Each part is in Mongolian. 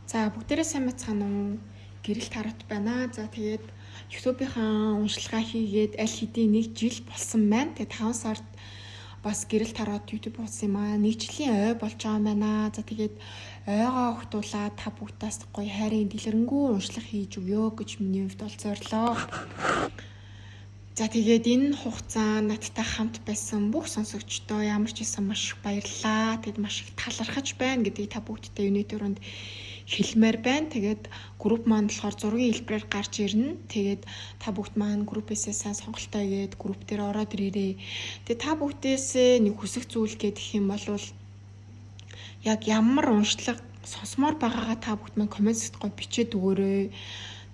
За, бүгдээрээ сайн байцгаана уу? Гэрэл тарат байна. За, тэгээд YouTube-ийн уншилгаа хийгээд аль хэдийн 1 жил болсон байна. Тэгээд 5 сард бас гэрэл тарот YouTube болсон юм аа. 1 жилийн ой болж байгаа юм байна. За, тэгээд ойгоо огтулаад та бүгдээс гоё хайрын дэлгэрэнгүй уншлага хийж өгөө гэж миний хувьд бол зорилоо. За, тэгээд энэ хугацаа надтай хамт байсан бүх сонсогчдоо ямар ч байсан маш их баярлалаа. Тэгэд маш их талархаж байна гэдгийг та бүгдтэй юуны түрүүнд хэлмээр байна. Тэгээд групп маань болохоор зургийн хэлбэрээр гарч ирнэ. Тэгээд та бүгд маань группээсээ сайн сонголтоо хийгээд групп дээр ороод ирээрэй. Тэгээд та бүгдээсээ нэг хүсэх зүйл гэх юм бол яг ямар уншлага сонсомоор байгаагаа та бүгд маань коммент хэсэгт гоё бичээд өгөөрэй.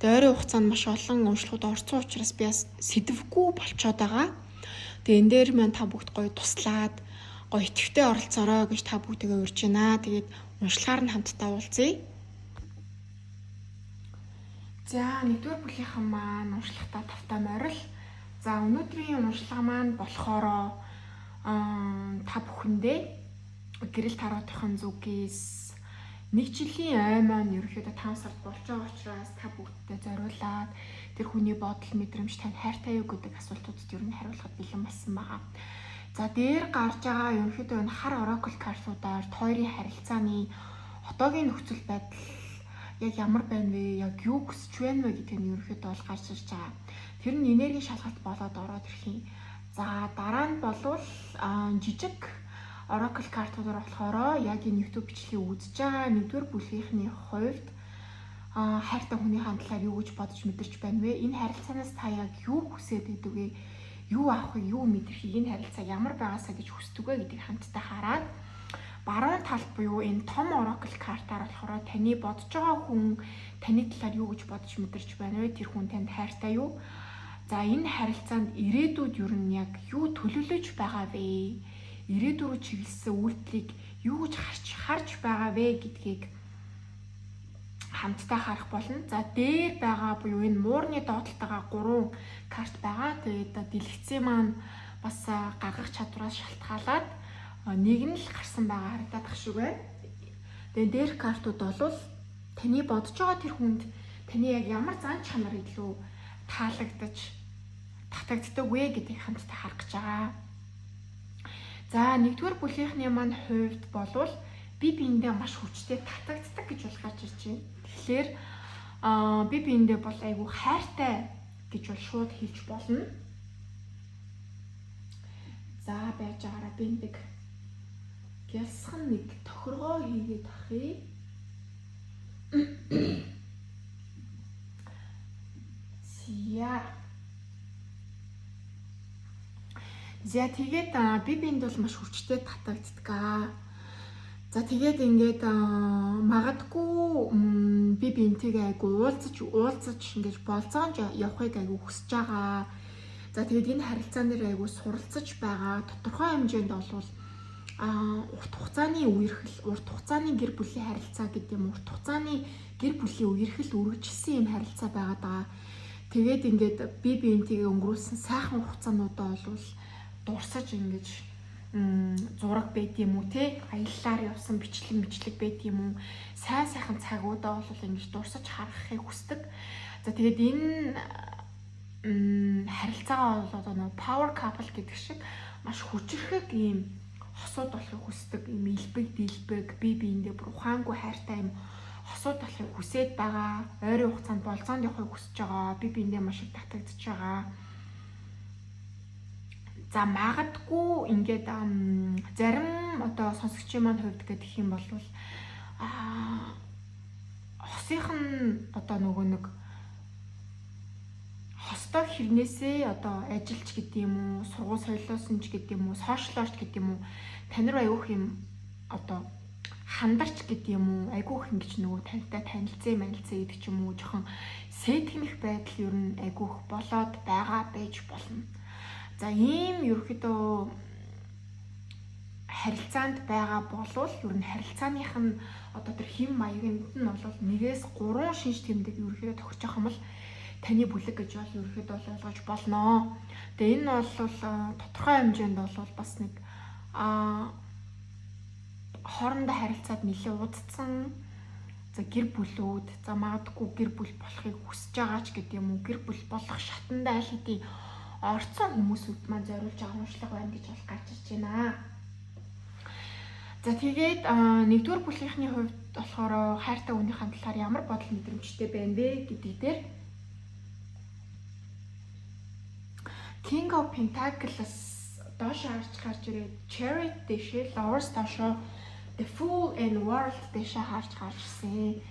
Тэгээ ойрын хугацаанд маш олон уншлагууд орсон учраас би бас сэдвгүй болцоод байгаа. Тэгээ энэ дээр маань та бүгд гоё туслаад гоё идэвхтэй оролцоорой гэж та бүгдээ урьж байна. Тэгээд уншлагаар нь хамтдаа уулзъя. За, нэгдүгээр бүлгийнхэн маань уншлагатаа тавтай морил. За, өнөөдрийн уншлага маань болохоор та бүхэндээ гэрэл тароотын зүгээс 1 жилийн ой маань ерөнхийдөө 5 сард болж байгаа учраас та бүгдтэй зориулаад тэр хүний бодол мэдрэмж танд хайртай юу гэдэг асуултуудад ер нь хариулахад бэлэн болсон байгаа. За, дээр гарч байгаа ерөнхийдөө энэ хар oracle картуудаар хоёрын харилцааны одоогийн нөхцөл байдал яг ямар байна вэ? Яг юу хүсэж байна вэ гэдэг нь ерөнхийдөө бол гарч ирж байгаа. Тэр нь энергийн шалгалт болоод ороод ирэх юм. За, дараа нь болвол жижиг oracle картуудаар болохоор яг энэ YouTube бичлэгийг үзэж байгаа нэгдүгээр бүлгийнхний хувьд хайртай хүнийхээ талаар юу гэж бодож мэдэрч байна вэ? Энэ харилцаанаас та яг юу хүсээд байдаг вэ? Юу авахыг, юу мэдрэхийг, энэ харилцаа ямар байгаасаа гэж хүсдэг вэ гэдгийг хамтдаа хараад баруун талд буюу энэ том oracle картаар болохоор таны бодож байгаа хүн таны талаар юу гэж бодож мэдэрч байна вэ? Тэр хүн танд хайртай юу? За, энэ харилцаанд ирээдүйд ер нь яг юу төлөвлөж байгаа вэ? Ирээдүй рүү чиглэсэн үйлдэлийг юу гэж харж байгаа вэ гэдгийг хамтдаа харах болно. За, дээр байгаа буюу энэ муурны доотлолтойгоо 3 карт байгаа. Тэгээд дэлгэцийн маань бас гаргах чадвараас шалтгаалаад нэг нь л гарсан байгаа харагдаад ах шиг байна. Тэгээд дээрх картууд бол таны бодож байгаа тэр хүнд таны яг ямар зан чанар илүү таалагдаж татагддаг вэ гэдгийг хамтдаа харах гэж байгаа. За, нэгдүгээр бүлгийнхний маань хувьд болвол би биендээ маш хүчтэй татагддаг гэж бол гарч ирж байна. Тэгэхээр би биендээ бол айгүй хайртай гэж бол шууд хэлж болно. За, байж байгаараа би нэг гялсхан нэг тохиргоо хийгээд авахъя. За. За, тэгээд би биend бол маш хүчтэй татагддаг аа. За, тэгээд ингээд магадгүй би биентэйгээ айгу уулзаж ингэж болцоонж явахыг айгу хүсэж байгаа. За, тэгээд энэ харилцаан дээр айгу суралцаж байгаа. Тодорхой хэмжээнд бол урт хугацааны үерхэл, урт хугацааны гэр бүлийн харилцаа гэдэг юм, урт хугацааны гэр бүлийн үерхэл үргэлжилсэн юм харилцаа байгаад байгаа. Тэгээд ингээд би биентэйгээ өнгөрүүлсэн сайхан хугацаануудаа бол дурсаж ингэж зураг байд юм уу те, аяллаар явсан бичлэг мэтлэг байд юм уу, сайн сайхан цагуудаа бол ингэж дурсаж харахыг хүсдэг. За, тэгээд энэ харилцаагаа бол одоо нөгөө power couple гэдэг шиг маш хүчрхэг ийм хосууд болохыг хүсдэг, ийм илбэг дэлбэг, бие биендээ бүр ухаангүй хайртай ийм хосууд болохыг хүсээд байгаа. Ойрын хугацаанд болзоонд явахыг хүсэж байгаа. Би биендээ маш их татагдчихж байгаа. За, магадгүй ингээд зарим одоо сонсогчийн маань хувьд гэх юм бол хосынх нь одоо нөгөө нэг хостой хэрнээсээ одоо ажиллаж гэдэг юм уу, сургууль соёлоос нь ч гэдэг юм уу, сошиалорч гэдэг юм уу, тань руу айгүйх юм одоо хандарч гэдэг юм уу, айгүйх ингэж нөгөө тантай танилцээ манилцээ гэдэг ч юм уу, жоохон сэтгэнх байдал ер нь айгүйх болоод байгаа байж болно. За, ийм ерөөхдөө харилцаанд байгаа болвол ер нь харилцааных нь одоо тэр хэм маягнд нь бол 1-ээс 3 шинж тэмдэг ерөөхдөө тохирч явах юм бол таны бүлэг гэж бол ерөөхдөө бол ойлгож болно. Тэгээ энэ бол тодорхой хэмжээнд бол бас нэг хоорондоо харилцаад нэлээд удцсан. За гэр бүлүүд, за магадгүй гэр бүл болохыг хүсэж байгаа ч гэдэг юм уу, гэр бүл болох шатанд аль хэдийн орцсон хүмүүсүүд маань зориулж байгаа уншлага байна гэж бол гарч ирж байна. За тэгээд нэгдүгээр бүлгийнхний хувьд болохоор хайртай хүнийхээ талаар ямар бодол мэдрэмжтэй байна вэ гэдэг дээр King of Pentacles доош харж гарч ирээд Chariot дэшээ, Lovers доошоо, The Fool and World дэшээ харж гарч ирсэн.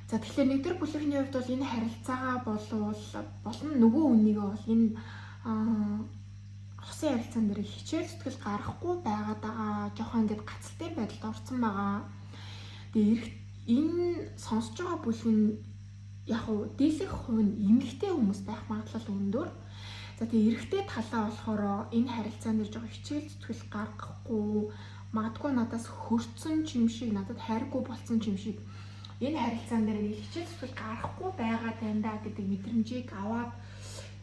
За тэгэхээр нэгдүгээр бүлэгний хувьд бол энэ харилцаагаа болвол болон нөгөө хүнийгээ бол энэ хосын харилцаан дээр хичээл зүтгэл гаргахгүй байгаад байгаа. Жохон ингээд гацалтай байдалд орсон байгаа. Тэгээ энэ сонсож байгаа бүлэг нь яг уу дийлэх хувь нь эмэгтэй хүмүүс байх магадлал өндөр. За тэгээ эрэгтэй талаа болохоор энэ харилцаан дээр жоохон хичээл зүтгэл гаргахгүй, магадгүй надаас хөрцөн ч юм шиг, надад хайргүй болцсон ч юм шиг, энэ харилцаан дээр нэг хичээл зүтгэл гаргахгүй байгаа даа да гэдэг мэдрэмжийг аваад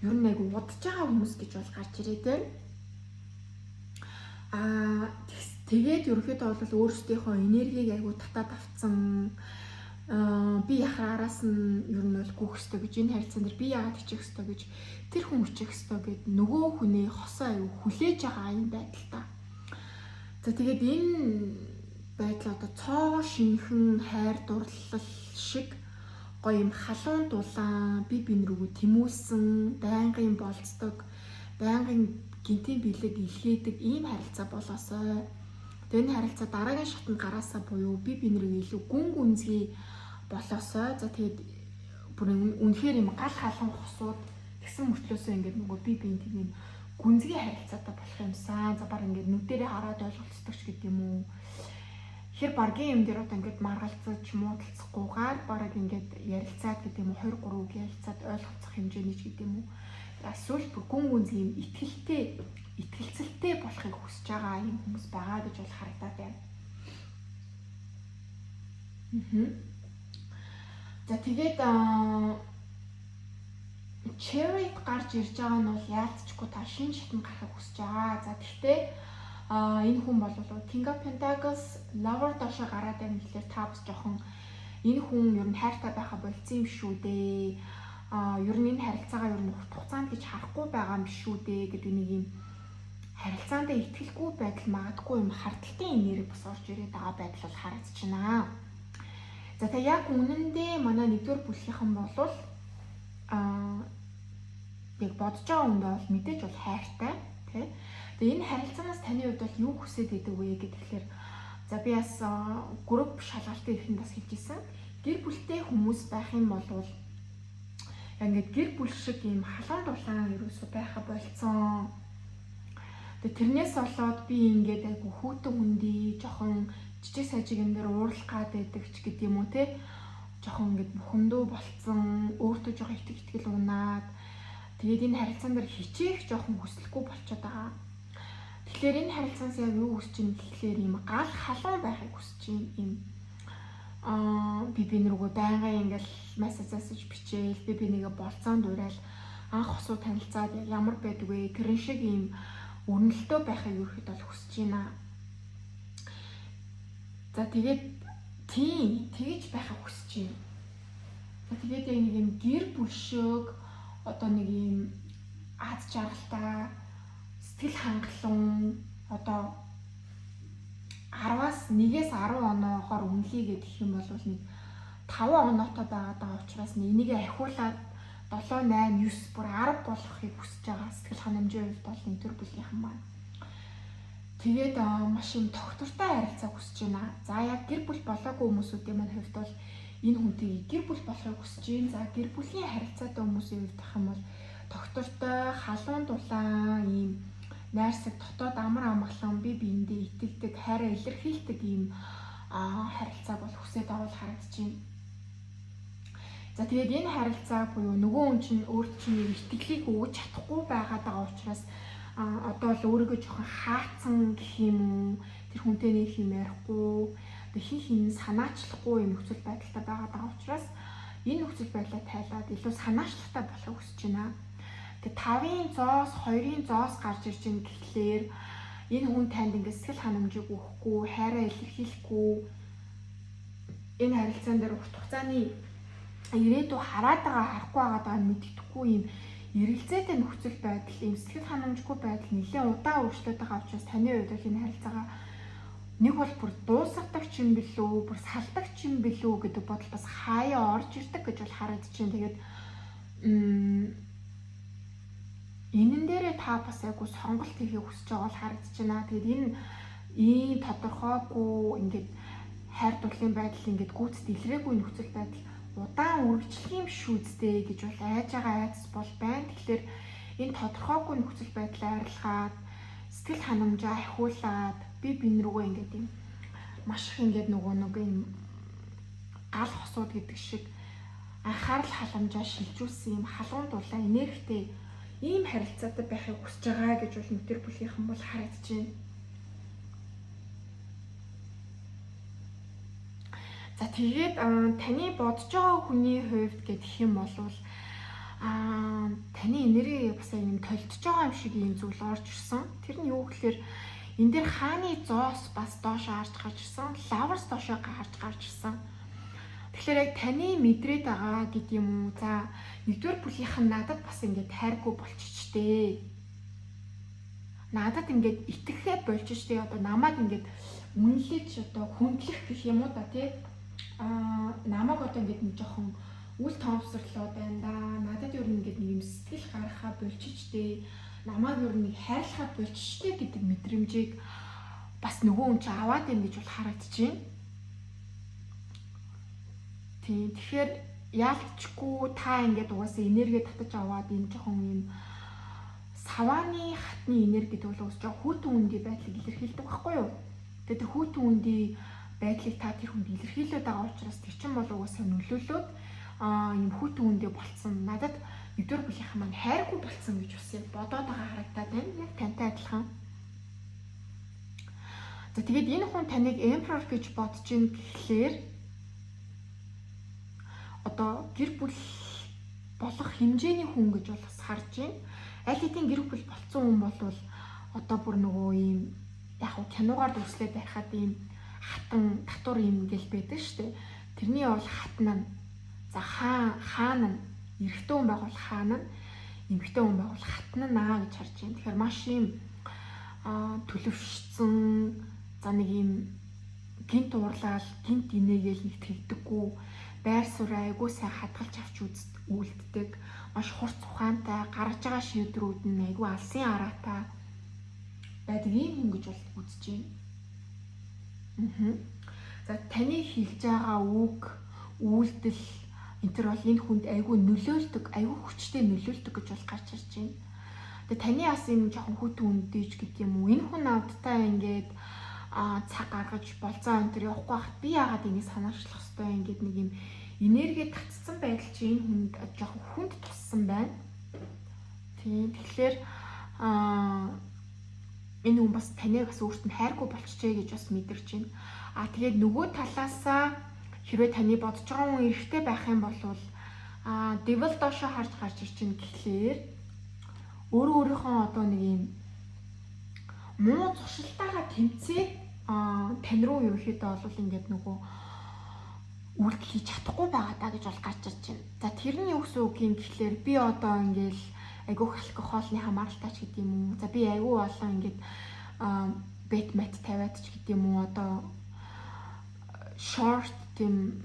ер нь айгу удаж байгаа хүмүүс гэж бол гарч ирээд байна. Аа тэгээд ерөнхийдөө бол өөрсдийнхөө энергийг айгу татаад авцсан, би яхаа араас нь ер нь бол гүөх ёстой гэж, энэ харилцаан дээр би яагаад хичих ёстой гэж, тэр хүн хичих ёстой гэд нөгөө хүний хосоо аюу хүлээж байгаа юм байдалтай. За тэгээд энэ байдал одоо цоо шинхэн хайр дурлал шиг гоё юм халуун дулаан би бин рүүгээ тэмүүлсэн, байнгын болцдог, байнгын гинтийн бэлэг илгээдэг ийм харилцаа болоосой. Тэгээ энэ харилцаа дараагийн шатанд гараасаа буюу би бин рүү илүү гүн гүнзгий болоосой. За тэгээд бүр үнэхээр юм гал халуун хосууд тэгсэн мөртлөөсөө ингээд нөгөө би бин тийм юм гүнзгий харилцаатай болох юмсан. За баг ингээд нүдэрээ хараад ойлголцдог ч гэдэг юм уу. Хэр баргийн юм дээр одоо ингээд маргалцаж муудалцахгүйгээр бараг ингээд ярилцаад гэдэг юм уу, 2 3 үг ярилцаад ойлголцох хэмжээний ч гэдэг юм уу. Эсвэл бүр гүн гүнзгий юм итгэлтэй, итгэлцэлтэй болохыг хүсэж байгаа юм хүмүүс байгаа гэж бол харагдаад байна. За тэгээд Chariot гарч ирж байгаа нь бол яалтчгүй та шинэ шатанд гарахыг хүсэж байгаа. За тэгтээ энэ хүн бол King of Pentacles, Lover доошо гараад байна гэхлээр та бас жоохон энэ хүн ер нь хайртай байха болцсон юм шүү дээ. Ер нь энэ харилцаагаа ер нь урт хугацаанд гэж харахгүй байгаа юм шүү дээ гэдэг нэг юм харилцаанд итгэлгүй байдал, магадгүй юм хардталтай энерги бас орж ирээд байгаа байдал бол харагдчихна. За тэгээ яг үнэндээ манай нэгдүгээр бүлгийнхэн болвол яг бодож байгаа хүндээ бол мэдээж бол хайртай тий. Тэгээ энэ харилцаанаас таны хувьд бол юу хүсээд идэг вэ гэхээр за би бас групп шалгалтын эхэнд бас хэлж ирсэн. Гэр бүлтэй хүмүүс байх юм бол яг ингээд гэр бүл шиг ийм халуун дулаан ерөөсөө байха болцсон. Тэгээ тэрнээс болоод би ингээд айгу хүүтэн хүндий жоохон жижиг сажиг юм дээр уурлах гад байдаг ч гэдэг юм уу те. Жоохон ингээд бухимдуу болцсон, өөртөө жоохон итгэл унаад тэгээд энэ харилцаан дээр хичээх жоохон хүсэлгүй болчиход байгаа. Тэгэхээр энэ харилцаанаас яг юу хүсэж байна гэхлээр ийм гал халуун байхыг хүсэж байна. Ийм би би нүргөө байнгын ингээл мессеж засаж бичээл, би би нэгэ болцоонд ураал анх хосуу танилцаад ямар байдаг вэ? Тэрэн шиг ийм өрнөлтөө байхыг ерөөхдөө бол хүсэж байна. За тэгээд тийм тэгэж байхыг хүсэж байна. За тэгээд яг нэг юм гэр бүл шиг одоо нэг юм аз жаргалтай, сэтгэл хангалуун, одоо 10-аас 1-ээс 10 оноогоор үнэлье гэх юм бол нэг 5 оноотой байгаад байгаа учраас энийгээ ахиулаад 7 8 9 бүр 10 болохыг хүсэж байгаа сэтгэл ханамжийн хувьд бол нэг төр бүлгийнхэн маань. Тэгээд маш юм тогтвортой харилцаа хүсэж байна. За яг гэр бүл болоогүй хүмүүсүүдийн маань хувьд бол энэ хүнтэйг гэр бүл болохыг хүсэж байна. За гэр бүлийн харилцаатай хүмүүсийн хувьд ах юм бол тогтвортой, халуун дулаан ийм найрсаг, дотоод амар амгалан, би биендээ итгэдэг, хайраа илэрхийлдэг ийм харилцааг бол хүсээд байгаа бол харагдаж байна. За тэгээд энэ харилцаа буюу нөгөө хүн чинь өөрт чинь итгэлийг өгч чадахгүй байгаад байгаа учраас одоо л өөрийгөө жоохон хаацсан гэх юм уу, тэр хүнтэй нэг юм ярихгүй, хин хин санаачлахгүй юм нөхцөл байдалтай байгаад байгаа учраас энэ нөхцөл байдлаа тайлаад илүү санаачлагтай болохыг хүсэж байна. Тэгээ 5-ын зоос, 2-ын зоос гарч ирж байна гэхлээр энэ хүн танд ингээд сэтгэл ханамжийг өгөхгүй, хайраа илэрхийлэхгүй Энэ харилцаан дээр урт хугацааны ирээдүй хараад байгаа, харахгүй байгаа нь мэддэхгүй юм эргэлзээтэй нөхцөл байдал, ийм сэтгэл ханамжгүй байдал нэлээд удаан өргөжлөд байгаа учраас таны хувьд бол энэ харилцаагаа нэг бол бүр дуусгадаг ч юм билүү, бүр салдаг ч юм билүү гэдэг бодол бас хаяа орж ирдэг гэж бол харагдаж байна. Тэгээд энэн дээрээ та бас айгу сонголт хийхийг хүсэж байгаа бол харагдаж байна. Тэгээд энэ ийм тодорхойгүй ингээд хайр дурлалын байдал ингээд гүйцэд илрээгүй нөхцөл байдал удаан үргэлжлэх юм шүү дээ гэж бол айж байгаа айдас бол байна. Тэгэхээр энэ тодорхойгүй нөхцөл байдлаа арилгаад сэтгэл ханамжаа ахиулаад би бин рүүгээ ингээд юм маш их ингээд нөгөө нэг юм гал хосууд гэдэг шиг анхаарал халамжаа шилжүүлсэн юм халуун дулаан энергитэй ийм харилцаатай байхыг хүсэж байгаа гэж бол нүтэр бүлгийнхэн бол харагдаж байна. За тэгээд таны бодож байгаа хүний хувьд гэх юм бол таны энерги бас юм толдож байгаа юм шиг ийм зүйл орж ирсэн. Тэр нь юу гэхээр энэ дээр хааны зоос бас доош харж гарч ирсэн, лаврс доошоо гарч гарч ирсэн. Тэгэхээр яг таны мэдрээд байгаа гэдэг юм уу? За нэгдүгээр бүлгийнх нь надад бас ингээд хайргүй болчихжээ. Надад ингээд итгэхээ болчихжээ. Одоо намайг ингээд үнэлж одоо хүндлэх гэх юм уу да тий? Намайг одоо ингээд нэг жоохон үл тоомсорлоод байна да. Надад ер нь ингээд нэг юм сэтгэл гаргахаа болчихжээ. Намайг ер нь нэг хайрлахаа болчихжээ гэдэг мэдрэмжийг бас нөгөө хүн чинь аваад байна гэж бол харагдаж байна. Тийм. Тэгэхээр яалтчгүй та ингээд угаасаа энерги татаж аваад энэ жоохон юм савааны хатны энерги гэдэг бол уус жоохон хүйтэн үнди байдлыг илэрхийлдэг байхгүй юу? Тэгээд тэр хүйтэн үнди байдлыг та тэр хүнд илэрхийлээд байгаа учраас тэр чинь бол угаасаа нөлөөлөөд юм хүйтэн үндэ болцсон. Надад нэгдүгээр бүлгийнхэн маань хайргүй болцсон гэж бас яг бодоод байгаа харагдаад байна. Яг тантай адилхан. За тэгээд энэ хүн таныг emperor гэж бодож ин гэхлээр одоо гэр бүл болох хэмжээний хүн гэж бол бас харж байна. Аль хэдийн гэр бүл болцсон хүн бол одоо бүр нөгөө ийм яг хуу киногаар дүрслээд байхад ийм хатан татвар юм гэл байдаг шүү дээ. Тэрний бол хатан нь за хаан нь эрэгтэй хүн байгуул хаан нь эмэгтэй хүн байгуул хатан нь аа гэж харж байна. Тэгэхээр маш ийм төлөвшсөн за нэг ийм гинт уурлаал гинт инээгээл нэг тэгдэггүй байр суурь айгуу сайн хадгалж авч үлддэг маш хурц ухаантай гаргаж байгаа шийдвэрүүд нь айгуу алсын араатай байдаг ийм хүн гэж бол үзэж байна. За таны хэлж байгаа үг, үйлдэл энэ төр бол энэ хүнд айгүй нөлөөлдөг, айгүй хүчтэй нөлөөлдөг гэж бол гарч ирж байна. Тэгээ таны бас юм жоохон хүйтэн үндэж гэдэг юм уу? Энэ хүн навдтай ингээд цаг гаргаж болцоо энэ төр явахгүй хат би яагаад энийг санаачлах хэвтэй ингээд нэг юм энерги татцсан байдал чи энэ хүнд жоохон хүнд туссан байна. Тийм. Тэгэхээр энэ хүн бас таныг бас өөрт нь хайргүй болчихжээ гэж бас мэдэрч байна. А тэгээд нөгөө талаасаа хэрвээ таны бодож байгаа хүн эрэгтэй байх юм бол devil доошоо харж гарч ирж байна гэхлээр өөрөө өөрийнхөө одоо нэг юм муу зуршилтайгаа тэмцээд тань руу ерөнхийдөө бол ингээд нөгөө үйлдэл хийж чадахгүй байгаа даа гэж бол гарч ирж байна. За тэр нь юу гэсэн үг юм гэхлээр би одоо ингээл айгүйх алкохолны хамааралтай ч гэдэг юм уу. За би айгүй олон ингээд бет мет тавиад ч гэдэг юм уу. Одоо short тийм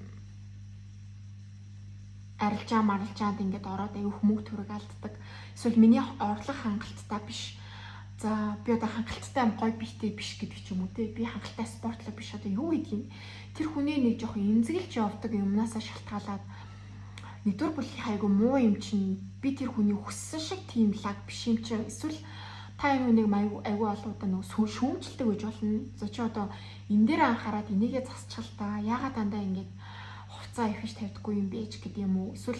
арилжаа маралжаанд ингээд ороод айгүй мөнгө төгрөг алддаг. Эсвэл миний орлого хангалттай биш. За би одоо хангалттай юм гой биетэй биш гэдэг ч юм уу те. Би хангалттай спортлог биш одоо юу гэдэг юм. Тэр хүний нэг жоохон эмзэгэлж явдаг юмнасаа шалтгаалаад нэгдүгээр бүлгийн хайгуу муу юм чинь би тэр хүний хүссэн шиг тийм лаг биш юм чинь. Эсвэл та энэ хүнийг айгүй олон удаа нөгөө шүүмжлдэг гэж болно. За чи одоо энэ дээр анхаарад энийгээ засчихал та. Яагаад дандаа ингэж хувцаа ихэж тавьдаггүй юм бэ ч гэдэг юм уу. Эсвэл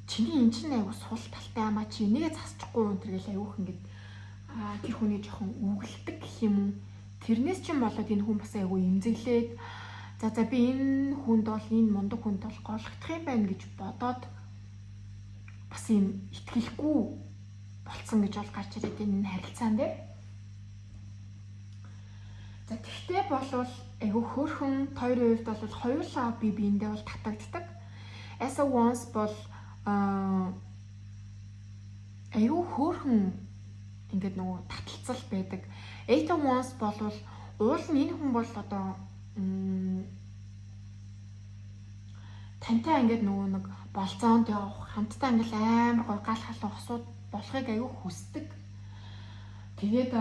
чиний эн чинь айгүй сул талтай амаа чи энийгээ засчихгүй юм тэр гэл айгүйх ингэж тэр хүний жоохон үгэлдэг гэх юм уу. Тэрнээс чинь болоод энэ хүн бас айгүй эмзэглээд за би энэ хүнд бол энэ мундаг хүнд бол голлогдох юм байна гэж бодоод бас юм итгэлгүй болцсон гэж бол гарч ирээд энэ харилцаан дээр. За тэгтээ болвол айгүй хөөрхөн, хоёрын хувьд бол хоёулаа бие биендээ бол татагддаг. Ace of Wands бол айгүй хөөрхөн ингээд нөгөө таталцал байдаг. Eight of Wands бол уул нь энэ хүн бол одоо тантай ингээд нөгөө нэг болзоонд явах, хамтдаа ингээд амар гой гал халуун хосууд болохыг айгүй хүсдэг. Тэгээд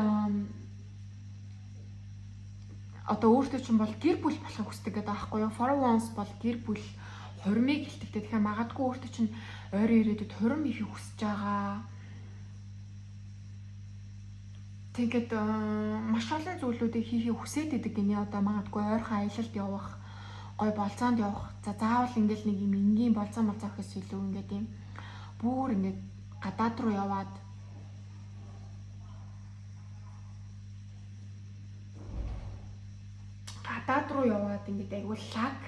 одоо өөртөө чинь бол гэр бүл болохыг хүсдэг гэдэг аахгүй юу? Four of Wands бол гэр бүл хурмыг хэлтэгтэй. Тэгэхээр магадгүй өөртөө чинь ойрын ирээдүйд хурим хийхийг хүсэж байгаа. Тэгээд маш олон зүйлүүдийг хийхийг хүсээд идэг гинэ. Одоо магадгүй ойрхон аялалд явах, гой болзоонд явах. За заавал ингээл нэг юм энгийн болзоо молзоо гэхээс илүү ингээд юм бүр ингээд гадаад руу яваад ингээд айгүй лаг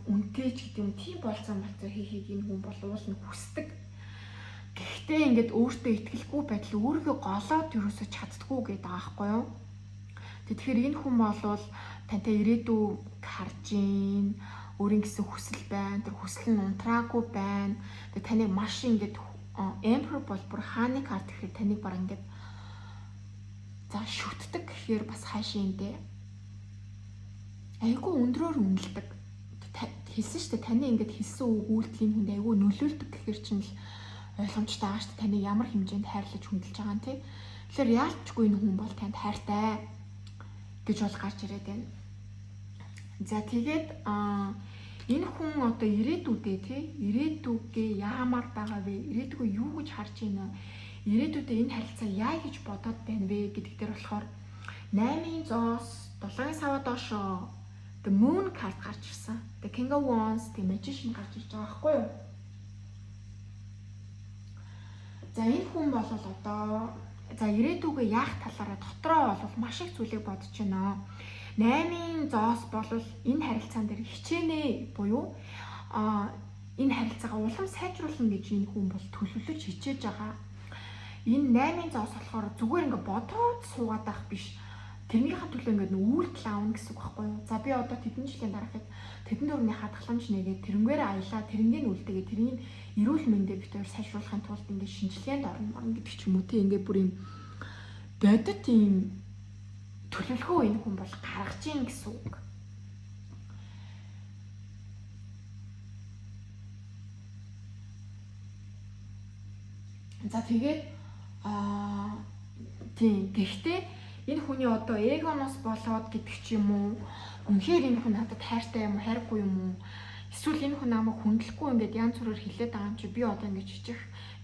үнэтэй ч гэдэг юм тийм болзоо молзоо хийхийг энэ хүн бол уул нь хүсдэг. Гэхдээ ингээд өөртөө итгэлгүй байдал өөрийгөө голоод юусоо чаддгүй гэдэг байгаа байхгүй юу? Тэгэхээр энэ хүн болвол тантай ирээдүй харж гин, өөрийн гэсэн хүсэл байна, тэр хүсэл нь унтраагүй байна. Тэгээ таныг маш ингээд Emperor бол бүр хааны карт гэхээр таныг баг ингээд за шүтдэг гэхээр бас хаашаа юм дээ. Айгүй өндрөөр үнэлдэг. Хэлсэн шүү дээ, таны ингээд хэлсэн үг үйлдэл энэ хүнд айгүй нөлөөлдөг гэхээр чинь л ойлгомжтой байгаа шүү дээ. Таны ямар хэмжээнд хайрлаж хүндэлж байгаа юм те. Тэгэхээр яалтчгүй энэ хүн бол танд хайртай гэж бол гарч ирээд байна. За тэгээд энэ хүн одоо ирээдүйдээ те, ирээдүгээ яамар байгаа вэ? Ирээдүгөө юу гэж харж байна вэ? Ирээдүйдээ энэ харилцаа яа гэж бодоод байна вэ гэдэг дээр болохоор 8-ын зоос, 7-ын саваа доошоо The Moon card гарч ирсэн. The King of Wands, The Magician гарч ирж байгаа байхгүй юу? За энэ хүн бол одоо за ирээдүгөө яах талаараа дотроо бол маш их зүйлийг бодож байна. 8-ын зоос бол энэ харилцаан дээр хичээнэ буюу энэ харилцаагаа улам сайжруулна гэж энэ хүн бол төлөвлөж хичээж байгаа. Энэ 8-ын зоос болохоор зүгээр ингээ бодоод суугаад байх биш. Тэрнийхээ төлөө ингээд үйлдэл аавна гэсэн үг байхгүй юу? За би одоо тэдэн жилийн дараахад тэдэн дөрөвний хадгаламж нэгээд тэрнгээр аялаа, тэрнгийн үлдээгээ тэрний эрүүл мэндээ бит хоёр сайжруулахын тулд ингээд шинжилгээнд орно морно гэдэг ч юм уу те, ингээд бүр юм бодит юм төлөвлөгөө энэ хүн бол гаргаж ийн гэсэн үг. За тэгээд тийм, гэхдээ энэ хүний одоо эгоноос болоод гэдэг ч юм уу, үнэхээр энэ хүн надад хайртай юм уу, хайргүй юм уу? Эсвэл энэ хүн намайг хүндлэхгүй ингээд янз бүрээр хилээд байгаа юм чи би одоо ингээд хичих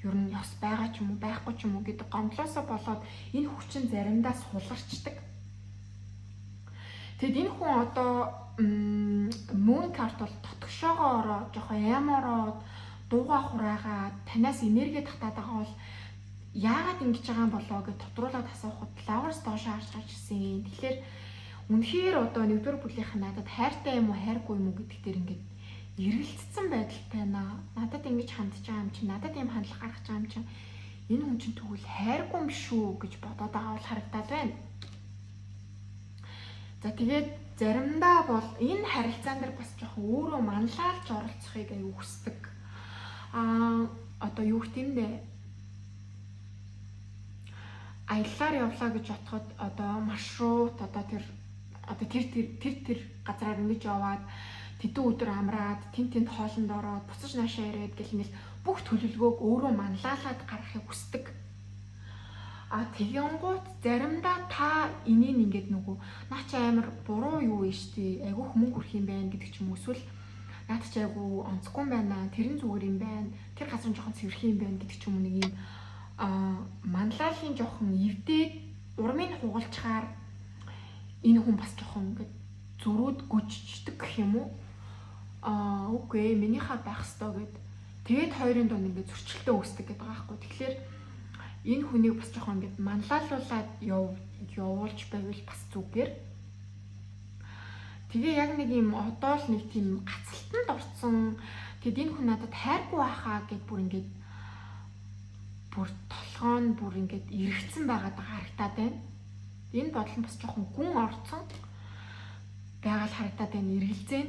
ер нь ёс байгаа ч юм уу, байхгүй ч юм уу гэдэг гомдлоосоо болоод энэ хүчин заримдаа суларчдаг. Тэгэд энэ хүн одоо Moon card бол дотгошоогоо ороод жоохон ямороод дууга хураагаад танаас энерги татаад байгаа бол яагаад ингэж байгаа юм болоо гэж тодруулаад асуухад Lovers доош харж гарч ирсэн. Тэгэхээр үнэхээр одоо нэгдүгээр бүлийнх нь надад хайртай юм уу, хайргүй юм уу гэдэг дээр ингээд эргэлцсэн байдалтай наа. Надад ингэж хандж байгаа юм чинь, надад ийм хандлага гаргаж байгаа юм чинь энэ хүн чинь тэгвэл хайргүй юм шүү гэж бодоод байгаа бол харагдаад байна. За тэгээд заримдаа бол энэ харилцаан дээр бас жоохон өөрөө манлайлж оролцохыг аюу хүсдэг. Одоо юу гэх юм бэ? Аяллаар явлаа гэж бодоход одоо маршрут одоо тэр одоо тэр тэр тэр газраар ингэж яваад тэдэн өдөр амраад тэн тэнд хоолнд ороод буцаж наашаа ирээд гэл ингээл бүх төлөвлөгөөг өөрөө манлайлаад гаргахыг хүсдэг. А тэгэнгუут заримдаа та энийг ингээд нөгөө наа чи амар буруу юу вэ штий, айгүй хүмүүн хүрх юм байна гэдэг ч юм уу, эсвэл наад чи айгүй онцгүй юм байна, тэр нь зүгээр юм байна, тэр газар нь жоохон цэвэрхэн юм байна гэдэг ч юм уу, нэг юм манлайлалын жоохон эвдээд урмыг хугалчаар энэ хүн бас жоохон ингээд зөрүүд гүжчихдэг гэх юм уу? Үгүй минийхаа байх ёстой гэд. Тэгээд хоёрын дунд ингээд зөрчилтөө үүсдэг гэдэг байгаа байхгүй. Тэгэхээр энэ хүнийг бас жоохон ингээд манлайлуулад явуулж байвал бас зүгээр. Тэгээ яг нэг юм одоо л нэг тийм гацалтанд орсон. Тэгэд энэ хүн надад хайргүй байхаа гэд бүр ингээд бүр толгоо нь бүр ингээд эргэцэн байгаад байгаа харагдаад байна. Энэ бодол нь бас жоохон гүн орцсон байгаа л харагдаад байна, эргэлзээ.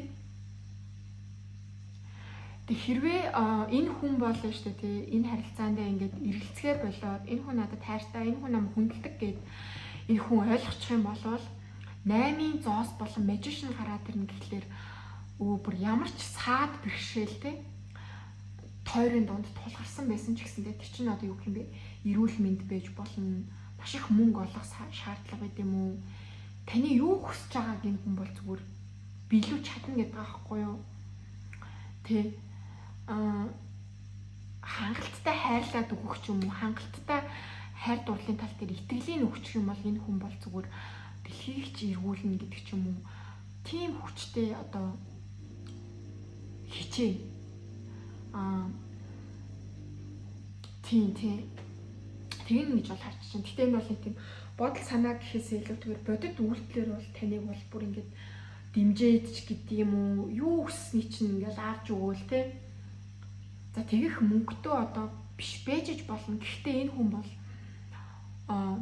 Тэг хэрвээ энэ хүн болно шүү дээ, тий, энэ харилцаанд ингээд эргэлцгээр болоод энэ хүн надад хайртай, энэ хүн намайг хүндэлдэг гэд энэ хүн ойлгочих юм бол 8-ын зоос болон magician гараад ирнэ гэхлээр өө бүр ямар ч саад бэрхшээл, тий, тойрын дунд тулгарсан байсан ч гэсэндээ тэр чинь одоо юу гэх юм бэ? Эрүүл мэнд байж болно, маш их мөнгө олох шаардлага байд юм уу? Таны юу хүсэж байгааг энэ хүн бол зүгээр биелүүлж чадна гэдэг байгаа байхгүй юу? Тэ хангалттай хайрлаад өгөх ч юм уу, хангалттай хайр дурлалын тал дээр итгэлийн өгчих юм бол энэ хүн бол зүгээр дэлхийг ч эргүүлнэ гэдэг ч юм уу. Тийм хүчтэй одоо хичээ. Тийм тийм. Тэгнэ гэж бол харж чинь. Гэтэ энэ бол нэг тийм бодол санаа гэхээс илүүтэйгээр бодит үйлдэлээр бол таныг бол бүр ингээд дэмжиж ч гэдэг юм уу, юу хүссний чинь ингээл авч өгөөл те. За тэгэх мөнгөтэй одоо биш бэжж болно. Гэхдээ энэ хүн бол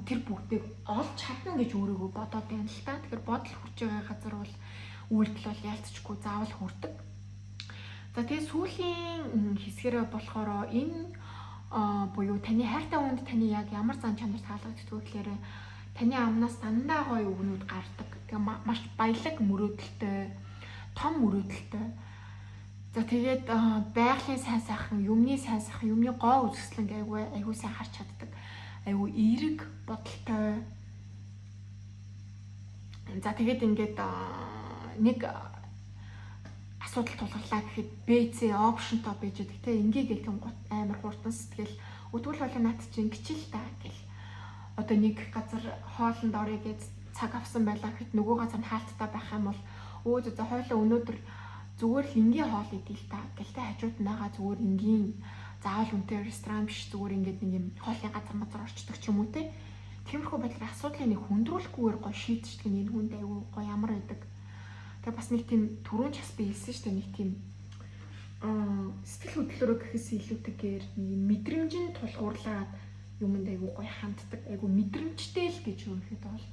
тэр бүгдийг олж чадна гэж өөрийгөө бодоод байна л та. Тэгэхээр бодол хүрч байгаа газар бол үйлдэл бол ялцчгүй заавал хүрдэг. За тэгээ сүүлийн хэсгэрээ болохоор энэ буюу таны хайртай хүнд таны яг ямар зан чанар таалагддаг вэ гэхээр таны амнаас дандаа гоё үгнүүд гардаг. Тэгээ маш баялаг мөрөөдөлтэй, том мөрөөдөлтэй. За тэгээд байгалийн сайн сайхан, юмны сайн сайхан, юмны гоо үзэсгэлэнг айгүй айгүй сайн харж чаддаг. Айгүй эерэг бодолтой. За тэгээд ингээд нэг асуудал тулгарлаа гэхэд B, C option-той байж байдаг те. Ингээ гэл тийм гот амар хурдан сэтгэл өтгөл болоо над чинь ингэч л та гэл. Одоо нэг газар хоолнд орё гэж цаг авсан байлаа гэхэд нөгөө газар нь хаалттай байх юм бол өө зөө хойлоо өнөөдөр зүгээр л энгийн хоол идэл та гэл те, хажууд нь байгаа зүгээр энгийн заавал үнэтэй ресторан биш, зүгээр ингээд нэг юм хоолны газар мазар орчдөг ч юм уу те. Тиймэрхүү байдлаар асуудлыг нэг хүндрүүлэхгүйгээр гой шийдчихдэг нь энэ хүнд айгүй гой ямар байдаг. Тэгээ бас нэг тийм түрүүн ч бас би хэлсэн шүү дээ, нэг тийм сэтгэл хөдлөлөөрөө гэхээс илүүтэйгээр нэг юм мэдрэмжин тулгуурлаад юмд айгүй гой ханддаг, айгүй мэдрэмжтэй л гэж ерөнхийдөө бол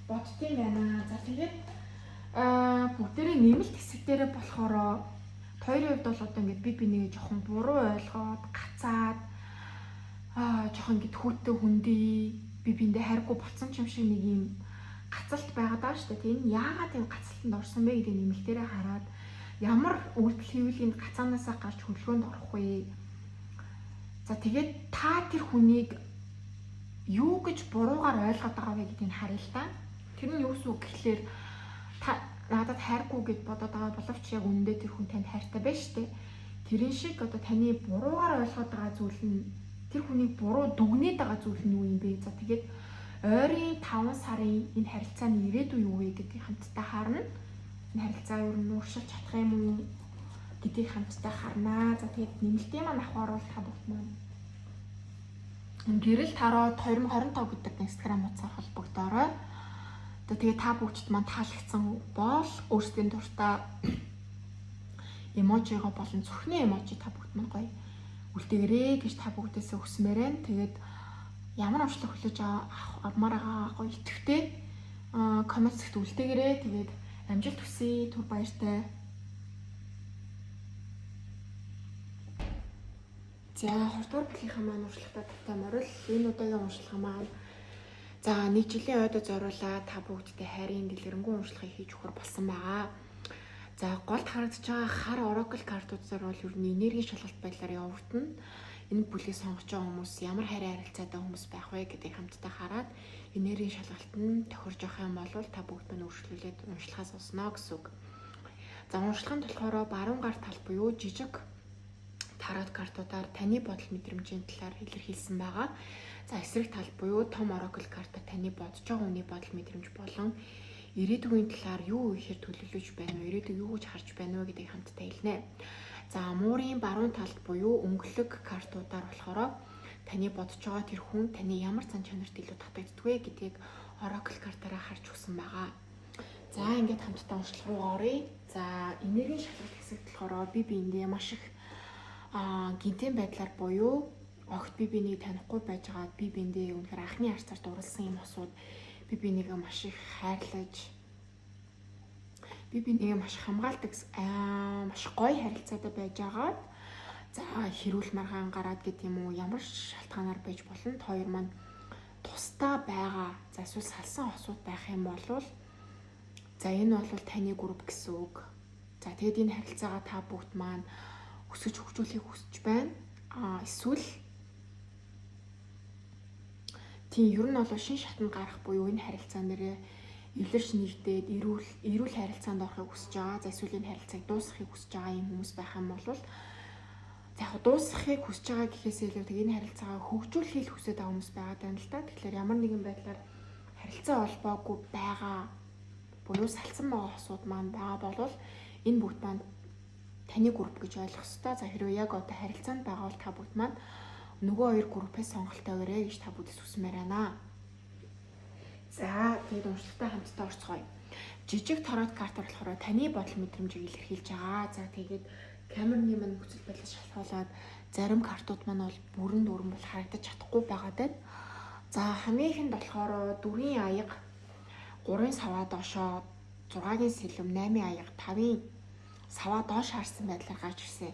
боддtiin байна. За тэгээд бүгдээрээ нэмэлт хэсэг дээрээ болохоор хоёрын хувьд бол одоо ингээд би бинийгээ жоохон буруу ойлгоод гацаад жоохон ингээд хүүтэн хүндий би биндээ хайргүй болсон ч юм шиг нэг юм гацалт байгаад байгаа шүү дээ. Энэ яагаад тийм гацалтанд орсон бэ гэдэг нэмэлтээрээ хараад ямар үйлдэл хийвэл энэ гацаанаасаа гарч хөдөлгөөнд орох вэ? За тэгээд та тэр хүнийг юу гэж буруугаар ойлгоод байгаа вэ гэдгийг харъя л та. Тэр нь юу гэсэн үг гэхлээр та надад хайргүй гэж бодоод байгаа боловч яг үнэндээ тэр хүн танд хайртай байж штэ. Тэрэн шиг одоо таны буруугаар ойлгоод байгаа зүйл нь тэр хүнийг буруу дүгнээд байгаа зүйл нь юу юм бэ? За тэгээд ойрын 5 сарын энэ харилцааны ирээдүй юу вэ гэдгийг хамтдаа харна. Энэ харилцаа ер нь уршилж чадах юм уу гэдгийг хамтдаа харнаа. За тэгээд нэмэлтийн маань авахар бол та бүгд маань Гэрэл Тарот 2025 гэдэг Instagram хуудасаар холбогдоорой. Одоо тэгээд та бүгдд маань таалагдсан бол өөрсдийн дуртай эможиго болон зүрхний эможи та бүгд маань гоё үлдээгээрэй гэж та бүгдээсээ хүсмээр байна. Тэгээд ямар онцлог хүлээж авмаар байгаа гоё идэвхтэй коммент хэсэгт үлдээгээрэй. Тэгээд амжилт хүсье. Түр баяртай. За 20 дугаар бүлгийнхаа маань уншлагатай тавтай морил. Энэ удаагийн уншлага маань за нэг жилийн ойдоо зориулаад та бүгдтэй хайрын дэлгэрэнгүй уншлагыг хийж өгөхөр болсон байгаа. За голд харагдаж байгаа хар oracle картуудаар бол ер нь энергийн шалгалт байдлаар явагдана. Энэ бүлгийг сонгож байгаа хүмүүс ямар хайрын харилцаатай хүмүүс байх вэ гэдгийг хамтдаа хараад энергийн шалгалт нь тохирж явах юм бол та бүгд нь өөрчлөлээд уншлагаа сонсно гэсэн үг. За уншлага нь болохоор баруун гар тал буюу жижиг тарот картуудаар таны бодол мэдрэмжийн талаар илэрхийлсэн байгаа. За эсрэг тал буюу том oracle карта таны бодож байгаа хүний бодол мэдрэмж болон ирээдүйн талаар юу ихээр төлөвлөж байна вэ? Ирээдүйг юу гэж харж байна вэ гэдгийг хамтдаа хэлнэ. За муурын баруун талд буюу өнгөлөг картуудаар болохоор таны бодож байгаа тэр хүн таны ямар зан чанарт илүү татагддаг вэ гэдгийг oracle картаараа харж өгсөн байгаа. За ингээд хамтдаа уншлах руу оръё. За энергийн шалгалт хэсэгт болохоор би биендээ маш их гинтэн байдлаар буюу Огт би бинийг танихгүй байжгаад би биэндээ үнэхээр анхны харцаар дурлсан юм осууд би бинийгээ маш их хайрлаж, би бинийгээ маш хамгаалдаг, маш гоё харилцаатай байжгаад, за хэрүүл маргаан гараад гэдэг юм уу, ямар шалтгаанаар байж болно. Хоёр маань тусдаа байгаа. За эсвэл салсан осууд байх юм бол за энэ бол таны групп гэсэн үг. За тэгээд энэ харилцаагаа та бүгд маань өсөж хөгжүүлэхийг хүсэж байна. Эсвэл тийм ер нь бол шин шатанд гарах буюу энэ харилцаан дээрээ эвлэрч нэгдээд эрүүл харилцаанд орохыг хүсэж байгаа. За эсвэл энэ харилцааг дуусгахыг хүсэж байгаа юм хүмүүс байх юм бол за яг дуусгахыг хүсэж байгаа гэхээс илүү тэг энэ харилцаагаа хөгжүүлэхийг хүсэж байгаа хүмүүс байгаа даа л да. Тэгэхээр ямар нэгэн байдлаар харилцаа холбоогүй байгаа буюу салсан байгаа хосууд маань байгаа бол энэ бүгд маань таны групп гэж ойлгох ёстой. За хэрвээ яг одоо харилцаанд байгаа бол та бүгд маань нөгөө хоёр группээс сонголтоо өгөөрэй гэж та бүгдээс хүсмээр байна. За тэгээд уншлагатай хамтдаа орцгоё. Жижиг тарот картаар болохоор таны бодол мэдрэмжийг илэрхийлж байгаа. За тэгээд камерны маань нөхцөл байдлаас шалтгаалаад зарим картууд маань бол бүрэн дүүрэн бол харагдаж чадахгүй байгаа даа. За хамгийн ихэнд болохоор 4-ийн аяга, 3-ын саваа доошоо, 6-гийн сэлэм, 8-ын аяга, 5-ын саваа доош харсан байдлаар гарч ирсэн.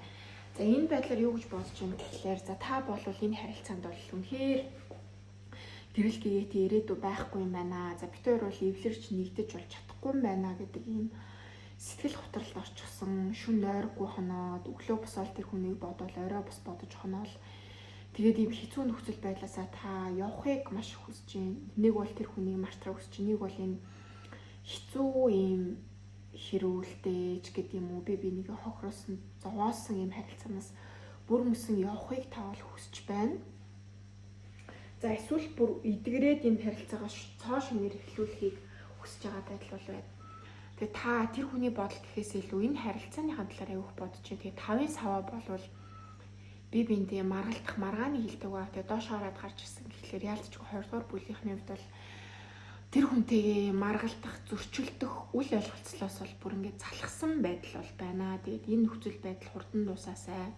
За энэ байдлаар юу гэж бодож байна гэхлээр за та бол энэ харилцаанд бол үнэхээр гэрэл гээтэй ирээдүй байхгүй юм байна. За бид хоёр бол эвлэрч нэгдэж бол чадахгүй юм байна гэдэг ийм сэтгэл готролд орчихсон, шүн нойргүй хоноод, өглөө босоод тэр хүнийг бодвол орой бос бодож хоноол. Тэгээд ийм хэцүү нөхцөл байдлаасаа та явахыг маш хүсэж байна. Нэг бол тэр хүнийг мартахыг хүсэж байна. Нэг бол энэ хэцүү ийм хэрүүлдэж гэдэг юм уу, би бинийгээ хохиросон, зовоосон ийм харилцаанаас бүр мөсөн явахыг та бол хүсэж байна. За эсвэл бүр эдгэрээд энэ харилцаагаа цоо шинээр эхлүүлэхийг хүсэж байгаа байдал бол байна. Тэгээ та тэр хүний бодол гэхээс илүү энэ харилцааныхаа талаар аяг бодож байна. Тэгээ 5-ын саваа болвол би биендээ маргалдах маргааны хилдэг ба. Тэгээ доош хараад гарч ирсэн гэхлээр яалтчгүй 2 дугаар бүлгийнхний хувьд бол тэр хүнтэйгээ маргалдах, зөрчилдөх үл ойлголцлоос бол бүр ингээд залхсан байдал бол байна. Тэгээд энэ нөхцөл байдал хурдан дуусаасай.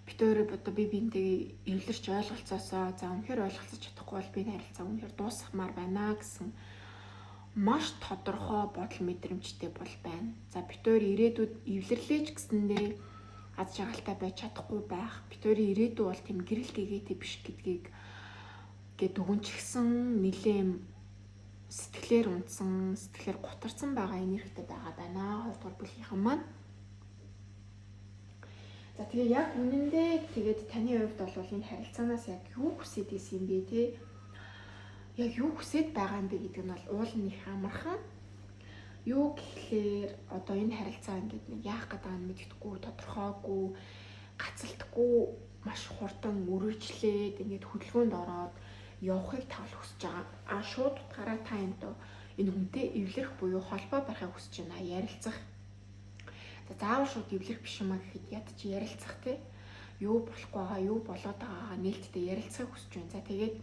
Бид өөрөө одоо би биентэйгээ эвлэрч ойлголцоосоо, за үнэхээр ойлголцож чадахгүй бол би энэ харилцаа үнэхээр дуусгамаар байна гэсэн маш тодорхой бодол мэдрэмжтэй бол байна. За бид өөр ирээдүйд эвлэрлээч гэсэндээ аз жаргалтай байж чадахгүй байх. Бид өөрийн ирээдүй бол тийм гэрэл гэгээтэй биш гэдгийг гээд дүгнчихсэн, нэлээн сэтгэлээр унтсан, сэтгэлээр гутарсан байгаа энергитэй байгаа байна. 2 дугаар бүлгийнхэн маань. За тэгээ яг үнэндээ тэгээд таны хувьд бол энэ харилцаанаас яг юу хүсээд исэн юм бэ те? Яг юу хүсээд байгаа юм бэ гэдэг нь бол уул нь их амархан. Юу гэхлээр одоо энэ харилцаа ингээд нэг яах гэдэг нь мэддэхгүй, тодорхойгүй, гацалтгүй маш хурдан үргэлжлээд ингээд хөдөлгөөнд ороод явахыг тавл хүсэж байгаа. А шууд утгаараа та энэ хүнтэй эвлэрэх буюу холбоо барихыг хүсэж байна. Ярилцах. За заавал шууд эвлэрэх биш юм а гэхэд яд чи ярилцах те. Юу болохгүй байгаа, юу болоод байгаагаа нээлттэй ярилцахыг хүсэж байна. За тэгээд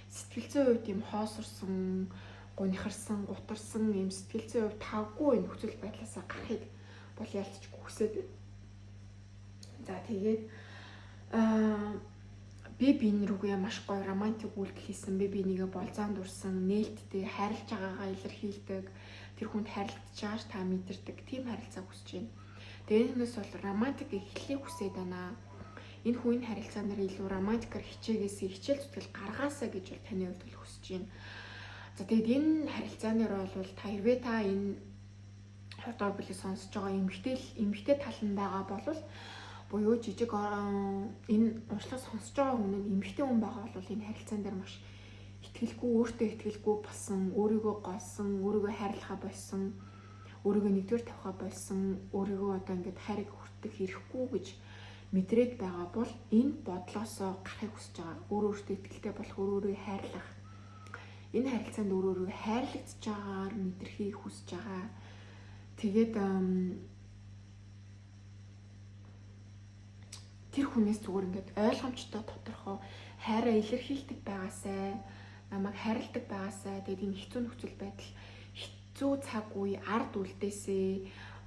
сэтгэл зүйн хувьд юм хоосорсон, гунихарсан, гутарсан юм сэтгэл зүйн хувьд тавгүй энэ нөхцөл байдлаасаа гарахыг бол ялцчгүй хүсээд байна. За тэгээд би бин рүүгээ маш гоё романтик үйлдэл хийсэн, би бинийгээ болзоон дурсан, нээлттэй хайрлаж байгаагаа илэрхийлдэг, тэр хүнд хайрлагдж байгаач та мэдэрдэг тийм харилцааг хүсэж байна. Тэгээ энэ хүнээс бол романтик эхлэлийг хүсээд байна. Энэ хүн энэ харилцаан дээр илүү романтикаар хичээгээсээ хичээл зүтгэл гаргаасаа гэж бол таны хувьд бол хүсэж байна. За тэгээд энэ харилцаан дээр бол та хэрвээ та энэ 2 дугаар бүлгийг сонсож байгаа эмэгтэй тал нь байгаа бол буюу жижиг энэ уншлага сонсож байгаа хүн нь эмэгтэй хүн байгаа бол энэ харилцаан дээр маш итгэлгүй, өөртөө итгэлгүй болсон, өөрийгөө голсон, өөрийгөө хайрлахаа болсон, өөрийгөө нэгдүгээр тавихаа болсон, өөрийгөө одоо ингээд хайрыг хүртэх хэрэггүй гэж мэдрээд байгаа бол энэ бодлоосоо гарахыг хүсэж байгаа. Өөр өөртөө итгэлтэй болох, өөр өөрийгөө хайрлах. Энэ харилцаанд өөр өөрийгөө хайрлагдж байгаагаар мэдрэхийг хүсэж байгаа. Тэгээд тэр хүнээс зүгээр ингээд ойлгомжтой тодорхой хайраа илэрхийлдэг байгаасай, намайг хайрладаг байгаасай. Тэгээд энэ хэцүү нөхцөл байдал, хэцүү цаг үе ард үлдээсээ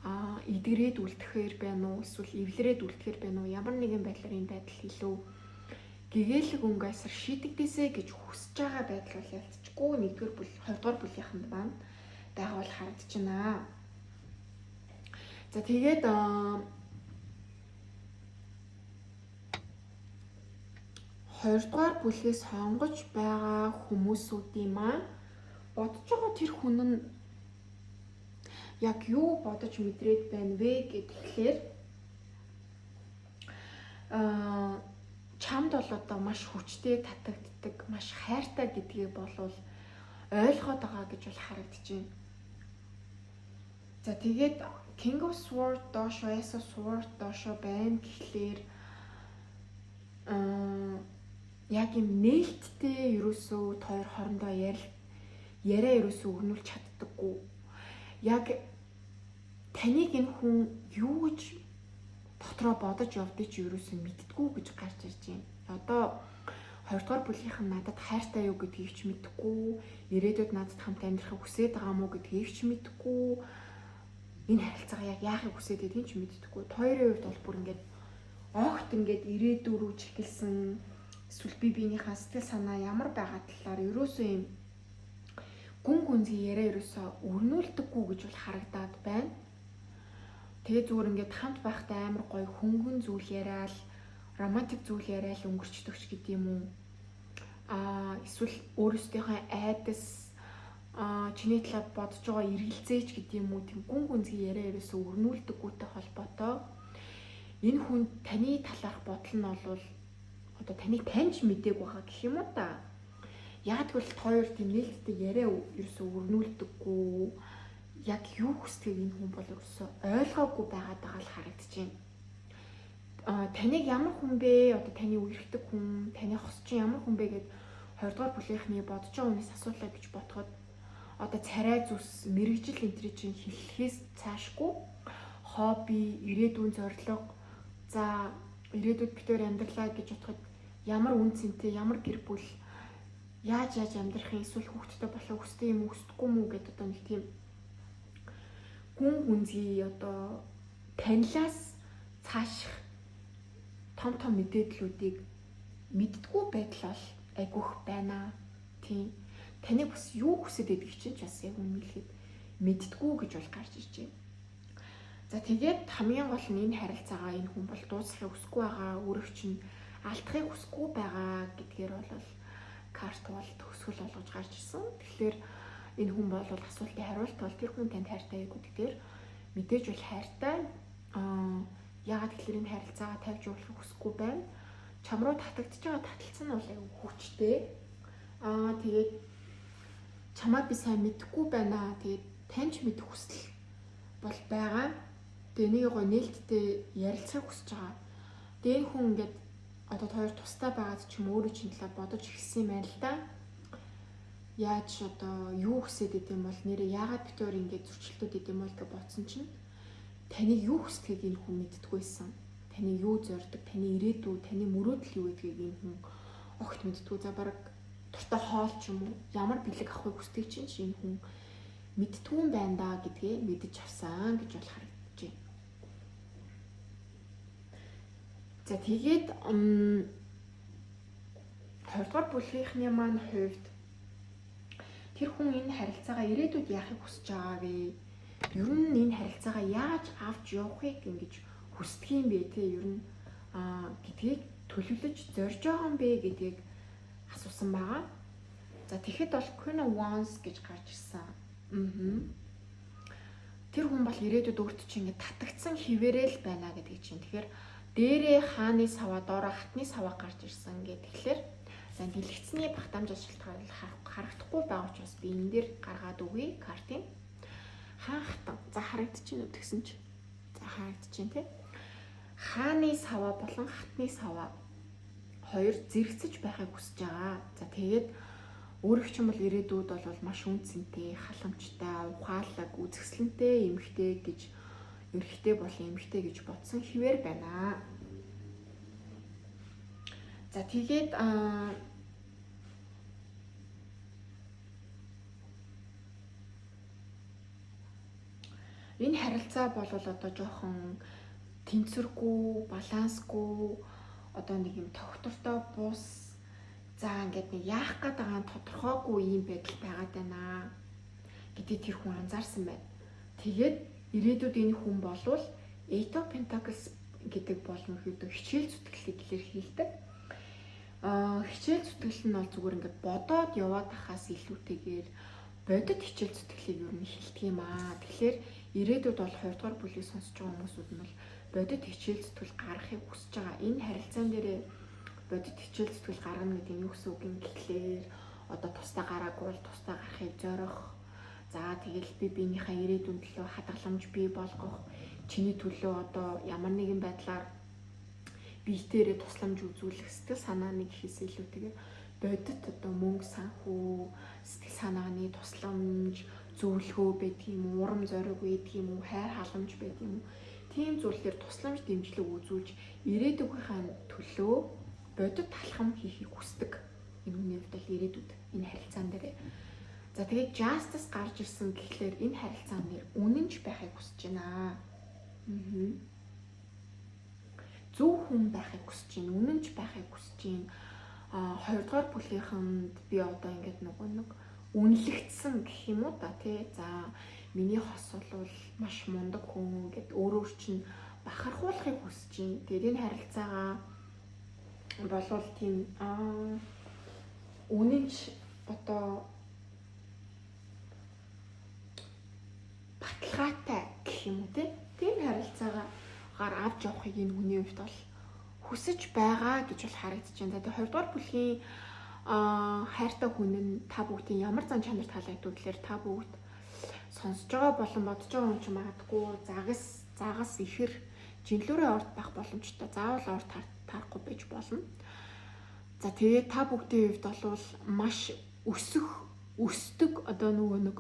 Эдгэрээд үлдэхээр байна уу? Эсвэл эвлэрээд үлдэхээр байна уу? Ямар нэгэн байдлаар энэ байдал илүү гэгээлэг өнгө асар шийдэгдээсэ гэж хүсэж байгаа байдал бол ялцчгүй нэгдүгээр бүл, хоёрдугаар бүлийнхэнд маань байгаа бол харагдаж байна. За тэгээд хоёрдугаар бүлгийг сонгож байгаа хүмүүсүүдийн маань бодож байгаа тэр хүн нь яг юу бодож мэдрээд байна вэ гэхлээр чамд бол одоо маш хүчтэй татагддаг, маш хайртай гэдгийг болвол ойлгоод байгаа гэж бол харагдаж байна. За тэгээд King of Sword доошо, Ace of Sword доошо байна гэхлээр яг юм нээлттэй ерөөсөө хоёр хоорондоо яриа ерөөсөө өрнүүлж чаддаггүй. Яг таныг энэ хүн юу гэж дотроо бодож явдгийг чи ерөөсөө мэддэггүй гэж гарч ирж байна. Одоо хоёрдугаар бүлгийнх нь надад хайртай юу гэдгийг ч мэдэхгүй, ирээдүйд надад хамт амьдрахыг хүсээд байгаа мó гэдгийг ч мэдэхгүй, энэ харилцаагаа яг яахыг хүсээд байдгийг ч мэдэхгүй. Хоёрын хувьд бол бүр ингээд огт ингээд ирээдүй рүү чиглэсэн эсвэл би биенийхээ сэтгэл санаа ямар байгаа талаар ерөөсөө юм гүн гүнзгий яриа ерөөсөө өрнүүлдэггүй гэж бол харагдаад байна. Тэгээ зүгээр ингээд хамт байхдаа амар гоё хөнгөн зүйл яриад, романтик зүйл яриад өнгөрчдөг ч гэдэг юм уу. Эсвэл өөрөөсдийнхөө айдас, чиний талаар бодож байгаа эргэлзээч гэдэг юм уу, тийм гүн гүнзгий яриа ерөөсөө өрнүүлдэггүйтэй холбоотой. Энэ хүн таны талаарх бодол нь бол одоо таныг таньж мдээгүй байгаа гэх юм уу та. Яг тэгвэл хоёр тийм нээлттэй яриа ерөөсөө өрнүүлдэггүй, яг юу хүсдгийг энэ хүн бол ерөөсөө ойлгоогүй байгаад байгаа л харагдаж байна. Таныг ямар хүн бэ? Одоо таны үерхдэг хүн, таны хос чинь ямар хүн бэ гэд хоёрдугаар бүлийнхний бодож байгаа хүнээс асуулаа гэж бодоход одоо царай зүс, мэрэгжил энтрий чинь хэллэхээс цаашгүй хобби, ирээдүйн зорилго, за ирээдүйд бид хоёр амьдралаа гэж бодоход ямар үн цэнтэй, ямар гэр бүл, яаж амьдрах юм, эсвэл хүүхэдтэй болохыг хүсдэг юм уу, хүсдэггүй юм уу гэдэг одоо нэг тийм гүн гүнзгий одоо танилаас цааших том том мэдээллүүдийг мэддэггүй байдал бол айгүйх байна. Тийм. Таныг бас юу хүсэж байдгийг чинь ч бас яг үнэлэхэд мэддэггүй гэж бол гарч ирж байна. За тэгээд хамгийн гол нь энэ харилцаагаа энэ хүн бол дуусгахыг хүсэхгүй байгаа, өөрөг чинь алдахыг хүсэхгүй байгаа гэдгээр бол карт бол төгсгөл болгож гарч ирсэн. Тэгэхээр энэ хүн бол асуултын хариулт бол тэр хүн танд хайртай юу гэдэг дээр мэдээж бол хайртай. Яагаад гэхээр энэ харилцаагаа тавьж явуулахыг хүсэхгүй байна. Чам руу татагдж байгаа таталцсан нь бол айгүй хүчтэй. Тэгээд чамайг би сайн мэдэхгүй байна. Тэгээд тань ч мэдэх хүсэл бол байгаа. Тэгээ энийг гоё нээлттэй ярилцахыг хүсэж байгаа. Тэгээ энэ хүн ингээд одоо хоёр тустай байгаад ч юм өөрөө чинь талаар бодож эхэлсэн юм байна л да. Яаж одоо юу хүсээд идэм бол нэрээ яагаад бид өөр ингээд зөрчилдөд идэм бол гэж бодсон чинь таныг юу хүсдгийг энэ хүн мэддэггүйсэн. Таны юу зорддог, таны ирээдүй, таны мөрөөдөл юу гэдгийг энэ хүн огт мэддэггүй. За бараг дуртай хоол ч юм уу, ямар бэлэг авахыг хүсдэг чинь энэ хүн мэддэггүй юм байна да гэдгээ мэдэж авсан гэж бол харагдаж байна. За тэгээд хоёрдугаар бүлгийнхний маань хувьд тэр хүн энэ харилцаагаа ирээдүйд яахыг хүсэж байгаа вэ? Ер нь энэ харилцаагаа яаж авч явахыг ингэж хүсдэг юм бэ те? Ер нь гэдгийг төлөвлөж зорж байгаа юм бэ гэдгийг асуусан байгаа. За тэгэхэд бол Queen of Wands гэж гарч ирсэн. Тэр хүн бол ирээдүйд өөрт чинь ингэ татагдсан хിവэрэл байна гэдгийг чинь. Тэгэхээр дээрээ хааны саваа, доороо хатны саваа гарч ирсэн гэх. Тэгэхээр за дэлгэцний багтаамж шалтгаан харагдахгүй байгаа учраас би энэ дээр гаргаад өгье картыг. Хаан хатан. За харагдчихэв үү тэгсэн чи. За харагдчихэв те. Хааны саваа болон хатны саваа хоёр зэрэгцэж байхыг хүсэж байгаа. За тэгээд өөрөх чинь бол ирээдүйд бол маш үнцэнтэй, халамжтай, ухаалаг, үзэсгэлэнтэй эмэгтэй гэж, эрэгтэй болон эмэгтэй гэж бодсон хിവэр байна. За тэгээд Энэ харилцаа бол одоо жоохон тэнцвэргүй, балансгүй, одоо нэг юм тогтвортой бус. За ингээд нэг яах гээд байгаа нь тодорхойгүй ийм байдал байгаад байна гэдгийг тэр хүн анзаарсан байна. Тэгээд ирээдүйд энэ хүн болвол Eight of Pentacles гэдэг бол ерөөдөө хичээл зүтгэлийг илэрхийлдэг. Хичээл зүтгэл нь бол зүгээр ингээд бодоод яваад ахаас илүүтэйгээр бодит хичээл зүтгэлийг ер нь хэлдэг юм аа. Тэгэхээр ирээдүйд бол 2 дугаар бүлгийг сонсож байгаа хүмүүсүүд нь бол бодит хичээл зүтгэл гаргахыг хүсэж байгаа. Энэ харилцаан дээрээ бодит хичээл зүтгэл гаргана гэдэг нь юу гэсэн үг юм гэхлээр одоо тусдаа гараагүй бол тусдаа гарахыг зорих. За тэгэл би биенийхээ ирээдүйн төлөө хадгаламж бий болгох, чиний төлөө одоо ямар нэгэн байдлаар биетээрээ тусламж үзүүлэх, сэтгэл санааны гэхээс илүүтэйгээр бодит одоо мөнгө санхүү, сэтгэл санааны тусламж, зөвлөгөө байдаг юм уу, урам зориг байдаг юм уу, хайр халамж байдаг юм уу. Тийм зүйлээр тусламж дэмжлэг үзүүлж ирээдүйнхээ төлөө бодит алхам хийхийг хүсдэг. Энэ хүний хувьд бол ирээдүйд энэ харилцаан дээр. За тэгээд justice гарч ирсэн гэхлээр энэ харилцаан дээр үнэнч байхыг хүсэж байна. Зөв хүн байхыг хүсэж байна, үнэнч байхыг хүсэж байна. Хоёрдугаар бүлгийнхэнд би одоо ингээд нөгөө нэг үнэлэгдсэн гэх юм уу да тий. За миний хос бол маш мундаг хүн гэд өөрөөр чинь бахархуулахыг хүсэж байна. Тэгээд энэ харилцаагаа болвол тийм үнэнч одоо баталгаатай гэх юм уу тий. Тийм харилцаагаар авч явахыг энэ хүний хувьд бол хүсэж байгаа гэж бол харагдаж байна. За тэгээ 2 дугаар бүлгийн хайртай хүн нь та бүгдийн ямар зан чанар таалагддаг гэхээр та бүгд сонсож байгаа болон бодож байгаа хүн ч магадгүй загас ихэр жинлүүрээ орд байх боломжтой. Заавал орд таарахгүй байж болно. За тэгээд та бүгдийн хувьд бол маш өсдөг одоо нөгөө нэг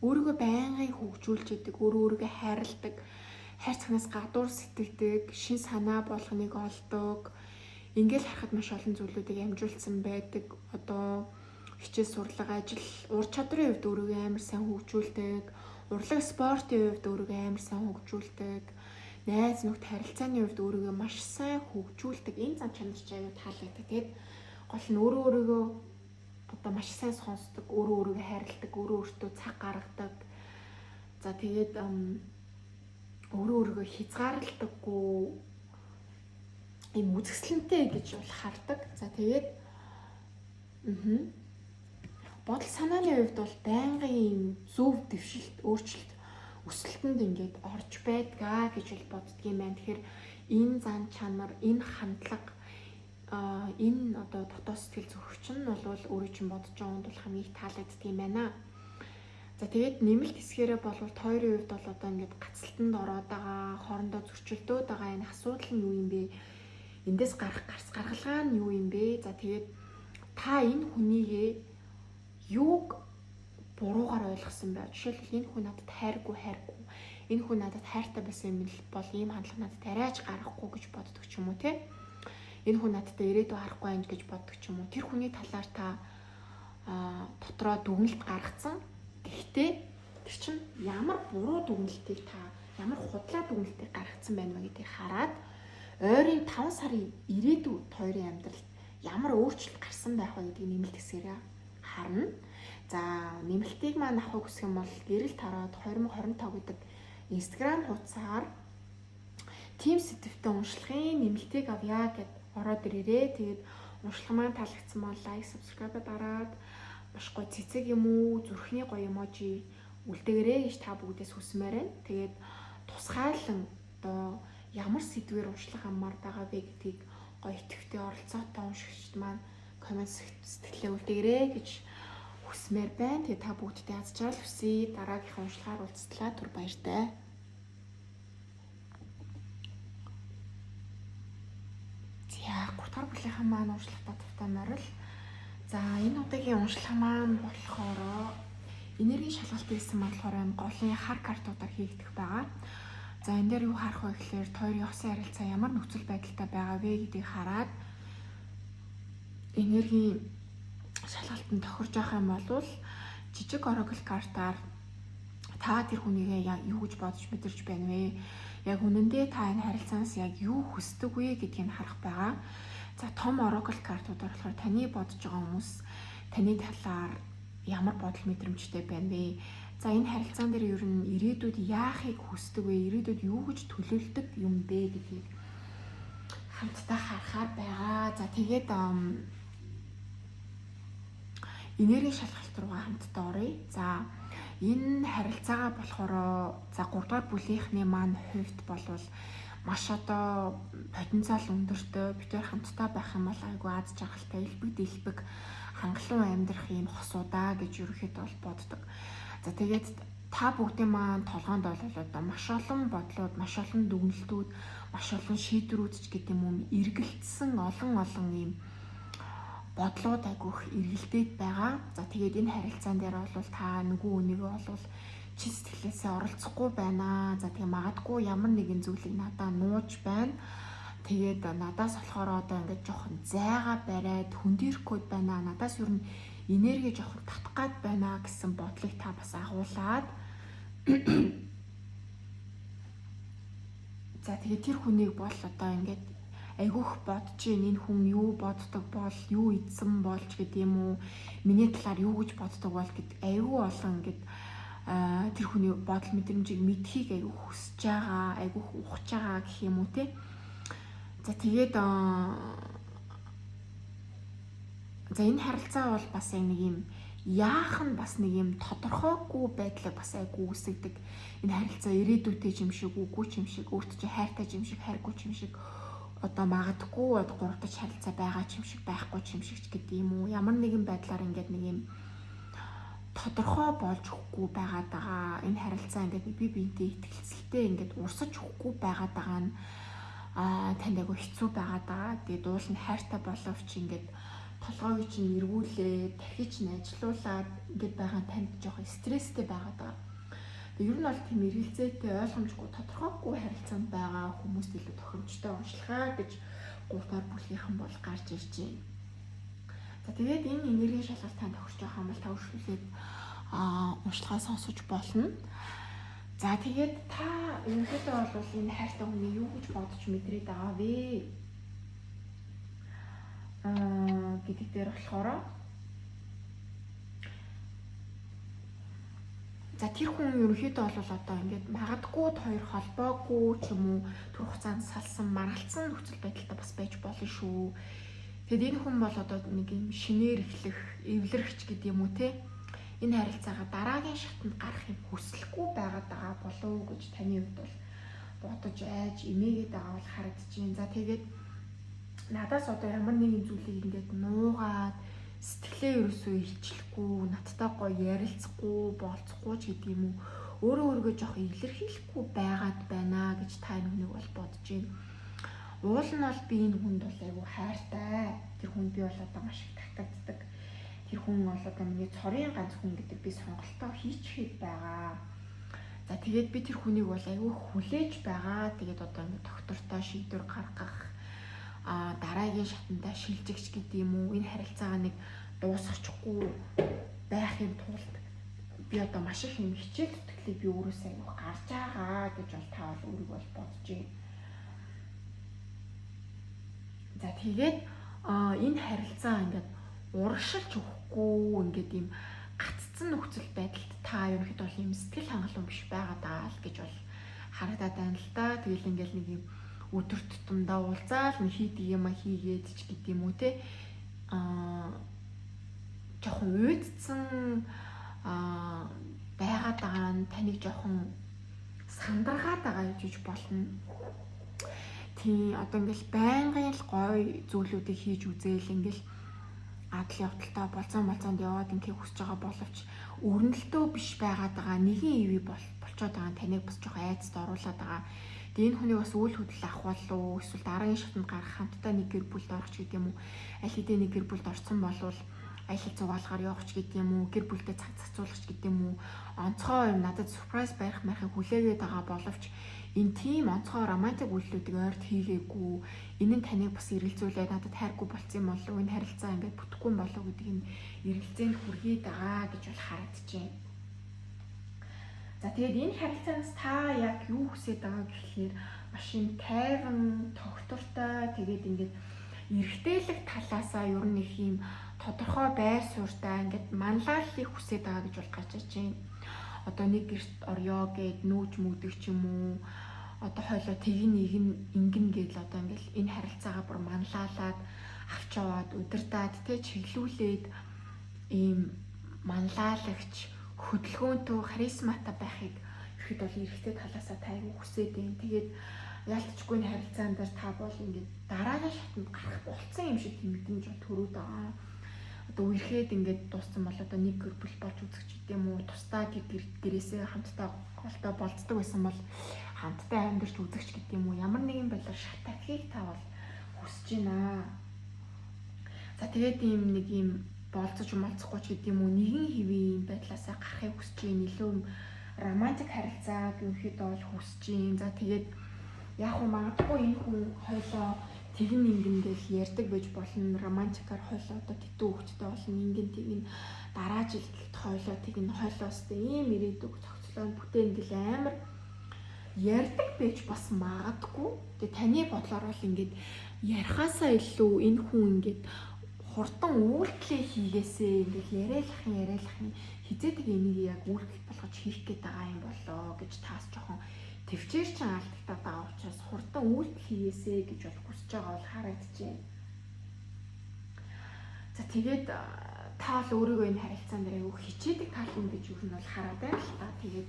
өөрийгөө байнгын хөгжүүлж идэг, өөрөө өөрийгөө хайрладаг, хайр цагнаас гадуур сэтгэдэг, шин санаа болгоныг олдог. Ингээл харахад маш олон зүйлүүдийг амжуулсан байдаг. Одоо хичээл сурлага, ажил, ур чадрын хувьд өөрийгөө амар сайн хөгжүүлдэг, урлаг спортын хувьд өөрийгөө амар сайн хөгжүүлдэг, найз нөхд харилцааны хувьд өөрийгөө маш сайн хөгжүүлдэг. Энэ зан чанар чи аюу таалагддаг. Тэгээд гол нь өөрөө өөрийгөө одоо маш сайн сонсдог, өөрөө өөрийгөө хайрладаг, өөрөө өөртөө цаг гаргадаг. За тэгээд өөрөө өөрийгөө хязгаарлалдаггүй ийм үзэсгэлэнтэй гэж бол хардаг. За тэгээд бодол санааны хувьд бол байнгын ийм зөв дэвшилт, өөрчлөлт, өсөлтөнд ингээд орж байдгаа гэж бол боддгийм байна. Тэгэхээр энэ зан чанар, энэ хандлага, энэ одоо дотоод сэтгэл зүрх чинь бол өөрөө чинь бодож байгаа хүнд бол хамгийн их таалагддаг юм байна. За тэгээд нэмэлт хэсгээрээ бол хоёрын хувьд бол одоо ингээд гацалтанд ороод байгаа, хоорондоо зөрчилдөөд байгаа энэ асуудал нь юу юм бэ? Эндээс гарах гарц гаргалгаа нь юу юм бэ? За тэгээд та энэ хүнийгээ юуг буруугаар ойлгосон бэ? Жишээлбэл энэ хүн надад хайргүй. Энэ хүн надад хайртай байсан юм бол ийм хандлага надад арайч гарахгүй гэж боддог ч юм уу те? Энэ хүн надтай ирээдүй харахгүй байх гэж боддог ч юм уу. Тэр хүний талаар та дотроо дүгнэлт гаргацсан. Гэхдээ тэр чинь ямар буруу дүгнэлтийг та ямар худлаа дүгнэлтийг гаргацсан байна вэ гэдгийг хараад ойрын 5 сарын ирээдүйд хоёрын амьдралд ямар өөрчлөлт гарсан байх вэ гэдгийг нэмэлт хэсгээрээ харна. За нэмэлтийг маань авахыг хүсэх юм бол гэрэл тараад 2025 гэдэг Instagram хуудасаар тим сэдвтэй уншлагын нэмэлтийг авъя гэд ороод ирээрээ. Тэгээд уншлага маань таалагдсан бол лайк, subscribe дараад маш гоё цэцэг юм уу, зүрхний гоё эможи үлдээгээрэй гэж та бүгдээс хүсмээр байна. Тэгээд тусгайлан одоо ямар сэдвээр уншлага авмаар байгаа вэ гэдгийг гоё идэвхтэй оролцоотой уншигчд маань коммент сэтгэлээ үлдээгээрэй гэж хүсмээр байна. Тэгээд та бүгдтэй аз жаргал хүсье. Дараагийнхаа уншлагаар уулзтлаа. Түр баяртай. За 3 дахь бүлгийн маань уншлагатай тавтай морил. За энэ удаагийн уншлага маань болохоор энергийн шалгалт хийсэн болохоор энэ голын хар картуудаар хийгдэх байгаа. За энэ дээр юу харах вэ гэхээр хоёрын осон харилцаа ямар нөхцөл байдалтай байгаа вэ гэдгийг хараад энергийн шалгалтанд тохирж явах юм бол жижиг oracle картаар Та тэр хүнийгээ яг юу гэж бодож мэдэрч байна вэ? Яг үнэндээ та энэ харилцаанаас яг юу хүсдэг вэ гэдгийг харах байгаа. За, том oracle картуудаар болохоор таны бодож байгаа хүмүүс таны талаар ямар бодол мэдрэмжтэй байна вэ? За, энэ харилцаан дээр ер нь ирээдүйд яахыг хүсдэг вэ? Ирээдүйд юу гэж төлөвлөдөг юм бэ гэдгийг хамтдаа харахаар байгаа. За, тэгээд энерги шалгалт руугаа хамтдаа оръё. За, энэ харилцаагаа болохоор за 3 дугаар бүлийнхний маань хувьд болвол маш одоо потенциал өндөртэй, бид хоёр хамтдаа байх юм бол айгүй аз жаргалтай, элбэг дэлбэг, хангалуун амьдрах юм хосуудаа гэж ерөнхийдөө бол боддог. За, тэгээд та бүгдийн маань толгоонд бол одоо маш олон бодлууд, маш олон дүгнэлтүүд, маш олон шийдвэрүүд ч гэдэг юм уу, эргэлдсэн олон олон юм бодлууд айгүйх эргэлдээд байгаа. За, тэгээд энэ харилцаан дээр бол та нөгөө хүнийгээ бол чин сэтгэлээсээ оролцохгүй байна. За, тэгээ магадгүй ямар нэгэн зүйлийг надаа нууж байна. Тэгээд надаас болохоор одоо ингээд жоохон зайгаа бариад хөндийрөх гээд байна. Надаас ер нь энерги жоохон татах гад байна гэсэн бодлыг та бас агуулад, за, тэгээд тэр хүнийг бол одоо ингээд айгүйх бодож ийн, энэ хүн юу боддог бол, юу идсэн болж гэдэг юм уу, миний талаар юу гэж боддог бол гэд айгүй олон ингээд тэр хүний бодол мэдрэмжийг мэдэхийг айгүй хүсэж байгаа, айгүй ухаж байгаа гэх юм уу, те. За, тэгээд за энэ харилцаа бол бас нэг юм яах нь бас нэг юм тодорхойгүй байдлыг бас айгүй үүсгэдэг. Энэ харилцаа ирээдүйтэй юм шиг, үгүй юм шиг, өөрт чинь хайртай юм шиг, хайргүй юм шиг, одоо магадгүй гурав дахь харилцаа байгаа ч юм шиг, байхгүй ч юм шиг ч гэдэг юм уу. Ямар нэгэн байдлаар ингээд нэг юм тодорхой болж өгөхгүй байгаад байгаа. Энэ харилцаа ингээд бие биентэй итгэлцэлтэй ингээд урсаж өгөхгүй байгаад байгаа нь танд айгүй хэцүү байгаад байгаа. Тэгээд уул нь хайртай боловч ингээд толгойг чинь эргүүлээ, дахиж нь ажилуулад ингээд байгаа нь танд жоохон стресстэй байгаад байгаа. Тэгээд ер нь бол тийм эргэлзээтэй, ойлгомжгүй, тодорхойгүй харилцаанд байгаа хүмүүст илүү тохиромжтой уншилгаа гэж 3 дахь бүлгийнхэн бол гарч ирж байна. За, тэгээд энэ энергийн шалгалт танд тохирч байгаа юм бол та өршүүлээд уншилгаа сонсож болно. За, тэгээд та ерөнхийдөө бол энэ хайртай хүний юу гэж бодож мэдрээд байгаа вэ гэдэг дээр болохоор за тэр хүн ерөнхийдөө бол одоо ингээд магадгүй хоёр холбоогүй ч юм уу, түр хугацаанд салсан, маргалцсан нөхцөл байдалтай бас байж болно шүү. Тэгэд энэ хүн бол одоо нэг юм шинээр эхлэх, эвлэрхч гэдэг юм уу, те. Энэ харилцаагаа дараагийн шатанд гарах юм хүсэлгүй байгаад байгаа болов уу гэж таны хувьд бол бодож айж эмээгээд байгаа бол харагдаж байна. За, тэгээд надаас одоо ямар нэгэн зүйлийг ингээд нуугаад сэтгэлээ ерөөсөө илчлэхгүй, надтай гоё ярилцахгүй, болцохгүй ч гэдэг юм уу, өөрөө өөрийгөө жоох илэрхийлэхгүй байгаад байна гэж та энэ хүнийг бол бодож байна. Уул нь бол би энэ хүнд бол айгүй хайртай. Тэр хүн би бол одоо маш их татагддаг. Тэр хүн бол одоо миний цорын ганц хүн гэдэг би сонголтоо хийчихэд байгаа. За, тэгээд би тэр хүнийг бол айгүй хүлээж байгаа. Тэгээд одоо ингэ доктортой шийдвэр гаргах, дараагийн шатандаа шилжигч гэдэг юм уу, энэ харилцаагаа нэг дуусгачихгүй байхын тулд би одоо маш их юм хичээл зүтгэлийг би өөрөөсөө айгүй гарч байгаа гэж бол та бол өөрийгөө бол бодож байна. За, тэгээд энэ харилцаа ингээд урагшилж өгөхгүй ингээд ийм гаццсан нөхцөл байдалд та ерөнхийдөө бол ийм сэтгэл хангалуун биш байгаа даа л гэж бол харагдаад байна л да. Тэгэл ингээд нэг юм өдөр тутамдаа уулзаал нэг хийдэг юм а хийгээд ч гэдэг юм уу, те, жоохон уйдсан байгаад байгаа нь таныг жоохон сандаргаад байгаа гэж болно. Тийм, одоо ингээл байнгын л гоё зүйлүүдийг хийж үзээл, ингээл адал явдалтай болцоон болцоонд яваад ингээм хүсэж байгаа боловч өрнөлтөө биш байгаад байгаа нэгэн ивэ болцоод байгаа таныг бас жоохон айцд оруулаад байгаа. Тэгээ энэ хүнийг бас үйл хөдлөл авах болов уу, эсвэл дараагийн шатанд гарах, хамтдаа нэг гэр бүлд орох ч гэдэг юм уу, аль хэдийн нэг гэр бүлд орсон болвол аль хэл зугаалгаар явах ч гэдэг юм уу, гэр бүлдээ цаг зарцуулах ч гэдэг юм уу, онцгой юм надад surprise барих марахыг хүлээгээд байгаа боловч энэ тийм онцгой романтик үйлдэлүүдийг ойрт хийгээгүй. Энэ нь таныг бас эргэлзүүлээд надад хайргүй болцсон юм болов уу, энэ харилцаа ингээд бүтэхгүй юм болов уу гэдэг энэ эргэлзээнд хүргээд байгаа гэж бол харагдаж байна. За, тэгээд энэ харилцаанаас та яг юу хүсэж байгаа гэхлээр маш юм тайван, тогтвортой, тэгээд ингээд эрэгтэйлэг талаасаа ер нь их юм тодорхой байр суурьтай ингээд манлайллыг хүсэж байгаа гэж бол гарч ирж байна. Одоо нэг гэрт орё гэд нүүж мүдэг ч юм уу, одоо хойлоо тэгин нэг нь ингэн гэдэл одоо ингээл энэ харилцаагаа бүр манлайлаад авч яваад удирдаад тэ чиглүүлээд ийм манлайлагч, хөдөлгөөнтөө, харизматай байхыг ихэд бол эрэгтэй талаасаа та аягүй хүсээд байна. Тэгээд яалтчгүй энэ харилцаан дээр та бол ингээд дараагийн шатанд гарах болцсон юм шиг тийм мэдрэмж төрөөд байгаа. Одоо үерхэд ингээд дууссан бол одоо нэг гэр бүл болж үзэх ч гэдэм үү, тусдаа гэрээсээ хамтдаа голтой болцдог байсан бол хамтдаа амьдарч үзэх ч гэдэм үү, ямар нэгэн байдлаар шат ахихыг та бол хүсэж байна. За, тэгээд ийм нэг ийм болцож молцохгүй ч гэдэм үү, нэгэн хэвийн юм байдлаасаа гарахыг хүсэж байна. Илүү романтик харилцааг ерөнхийдөө бол хүсэж байна. За, тэгээд яг уу магадгүй энэ хүн хойлоо тэгин ингэн гэж ярьдаг байж болно. Романтикаар хойлоо одоо тэтүү хөвгттэй болно. Ингэн тэгин, дараа жил гэхэд хойлоо тэгин, хойлоо өстэй ийм ирээдүг зохицлоо бүтээн гэл амар ярьдаг байж бас магадгүй. Тэгээ таны бодлоор бол ингээд ярихаасаа илүү энэ хүн ингээд хурдан үйлдэлээ хийгээсээ, ингээд яриалах юм хизээ тэг энийг яг үйлдэл болгож хийх гээд байгаа юм болоо гэж таас жоохон төвчээр чинь алдагдаад байгаа учраас хурдан үйлдэл хийгээсээ гэж бол хүсэж байгаа бол харагдчихэв. За, тэгээд та бол өөрийгөө энэ харилцаан дээр аягүй хичээдэг тал юм гэж юу нь бол хараад байна л та. Тэгээд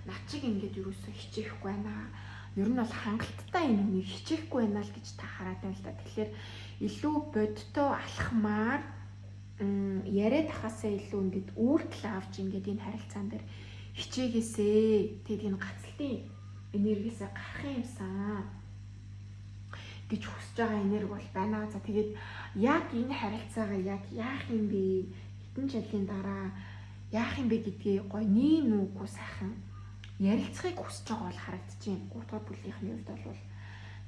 над чиг ингээд юусоо хичээхгүй байна. Ер нь бол хангалттай энэ хүнийг хичээхгүй байна л гэж та хараад байна л та. Тэгэхээр илүү бодиттой алхмаар, яриад ахаасаа илүү ингээд үйлдэл авч ингээд энэ харилцаан дээр хичээгээсээ. Тэгээд энэ гацалтын энергиэсээ гарах юмсан гэж хүсэж байгаа энерги бол байна. За, тэгээд яг энэ харилцаагаа яг яах юм бэ? Хэдэн жилийн дараа яах юм бэ гэдгийг гой нии нүггүй сайхан ярилцахыг хүсэж байгаа бол харагдчихээн. 3 дугаар бүлгийнхний хувьд бол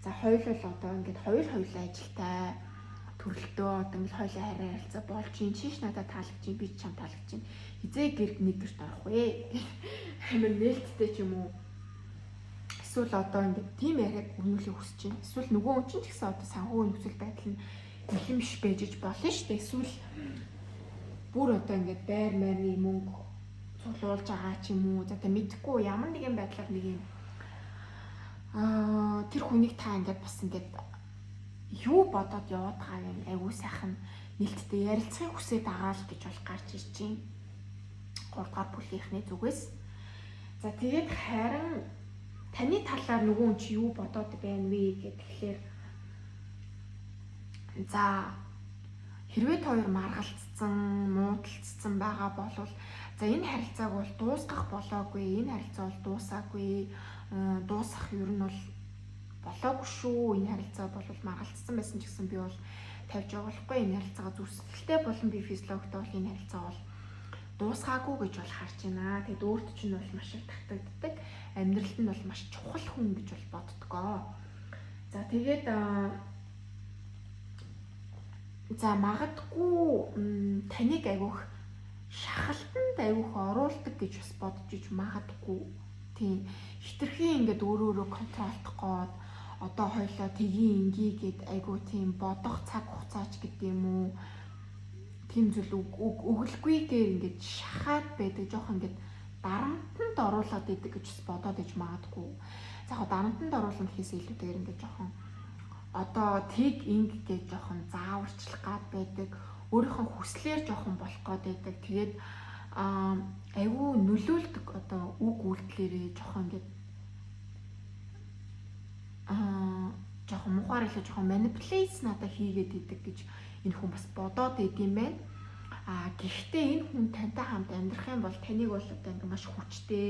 за хоёул бол одоо ингээд хоёул хоёулаа ажилтай, төрөлтөө одоо ингээд хоёулаа хараа ярилцаа болж чинь чиш надад таалагдчих, би чам таалагдчих. Хизээ гэр нэг гэрт орох вэ? Амар нээлттэй ч юм уу, эсвэл одоо ингээд тийм яриаг өрнүүлэх хүсэж байна. Эсвэл нөгөө хүн чинь ч гэсэн одоо санхүү нөхцөл байдал нь бэлэн биш байж болно шүү дээ. Эсвэл бүр одоо ингээд байр майрны мөнгө цуглуулж байгаа ч юм уу. За, та мэдэхгүй ямар нэгэн байдлаар нэг юм тэр хүнийг та ингээд бас ингээд юу бодоод яваад байгааг нь айгуу сайхан нээлттэй ярилцахыг хүсээд байгаа л гэж бол гарч ирж байна. 3 дугаар бүлгийнхний зүгээс. За, тэгээд харин таны талаар нөгөө хүн чи юу бодоод байна вэ гэхээр, за, хэрвээ та хоёр маргалцсан, муудалцсан байгаа бол за энэ харилцааг бол дуусгах болоогүй, энэ харилцаа бол дуусаагүй, дуусах ер нь бол болоогүй шүү. Энэ харилцаа бол маргалцсан байсан ч гэсэн би бол тавьж явуулахгүй, энэ харилцаагаа зүрх сэтгэлтэй болон би физиологтой бол энэ харилцаа бол дуусгаагүй гэж бол харж байна. Тэгэд өөрт чинь бол маш их татагддаг. Амьдралд нь бол маш чухал хүн гэж бол боддгоо. За, тэгээд за магадгүй таныг айгүйх шахалтанд айгүйх оруулдаг гэж бас бодож иж магадгүй. Тийм, хитрхи ингээд өөрөө өөрөө control дох гээд одоо хоёлоо тгий инги гэд айгуу тийм бодох цаг хугацаач гэдэг юм уу, тийм зүйл өглөгүйгээр ингээд шахаад байдаг, жоох ингээд дарамтанд оруулаад идэг гэж бас бодоод иж магадгүй. За, яг дарамтанд оруулах гэхээс илүүтэйгээр ингээд жоохон одоо тэг инг гэж жоохон зааварчлах гад байдаг. Өөрийнхөө хүслээр жоохон болох гээд байдаг. Тэгээд айгүй нөлөөлдөг, одоо үг үйлдэлээрээ жоохон ингээд жоохон мухаар илүү жоохон manipulate надад хийгээд идэг гэж энэ хүн бас бодоод идэм байна. А гэхдээ энэ хүн тантай хамт амьдрах юм бол таныг бол одоо ингээ маш хүчтэй,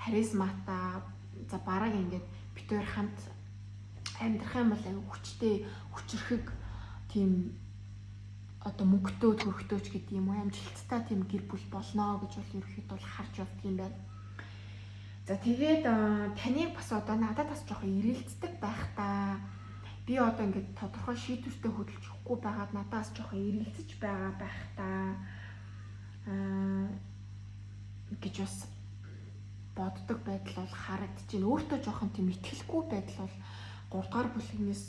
харизматай, за бараг ингээд бид хоёр хамт амьдрах юм бол аюу хүчтэй, хүчрхэг тийм одоо мөнгөтэй, төрхтөө ч гэдэг юм уу, амжилттай тийм гэр бүл болно гэж бол ерөнхийдөө бол харж явдаг юм байна. За, тэгээд таныг бас одоо надад бас жоохон эрэлцдэг байх та. Би одоо ингээд тодорхой шийдвэртэй хөдөлж өгөхгүй байгаад надаас жоохон эргэлзэж байгаа байх та гэж бас боддог байдал бол харагдаж байна. Өөртөө жоохон тийм итгэлгүй байдал бол 3 дугаар бүлгээс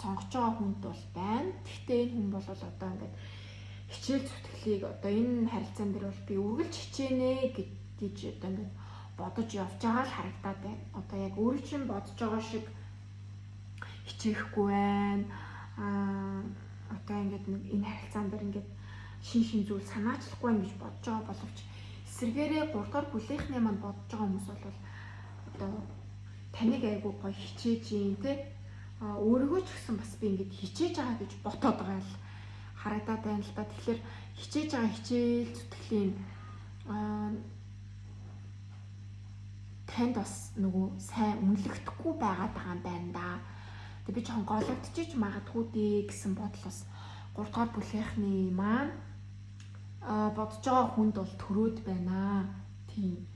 сонгож байгаа хүнд бол байна. Гэхдээ энэ хүн бол одоо ингээд хичээл зүтгэлийг одоо энэ харилцаан дээр бол би үргэлж хичээнэ гэж одоо ингээд бодож явж байгаа л харагдаад байна. Одоо яг өөрөө чинь бодож байгаа шиг хичээхгүй байна. Одоо ингээд нэг энэ харилцаан дээр ингээд шин шин зүйл санаачлахгүй байна гэж бодож байгаа боловч эсрэгээрээ 3 дугаар бүлийнхний маань бодож байгаа хүмүүс бол одоо таныг айгуу гоё хичээж юм те, өөрийгөө ч гэсэн бас би ингээд хичээж байгаа гэж ботоод байгаа л харагдаад байна л да. Тэгэхээр хичээж байгаа хичээл зүтгэлийн танд бас нөгөө сайн үнэлэгдэхгүй байгаад байгаа юм байна да. Тэг би жоохон гологдчихж магадгүй дээ гэсэн бодол бас 3 дугаар бүлгийнхний маань бодож байгаа хүнд бол төрөөд байна. Тийм.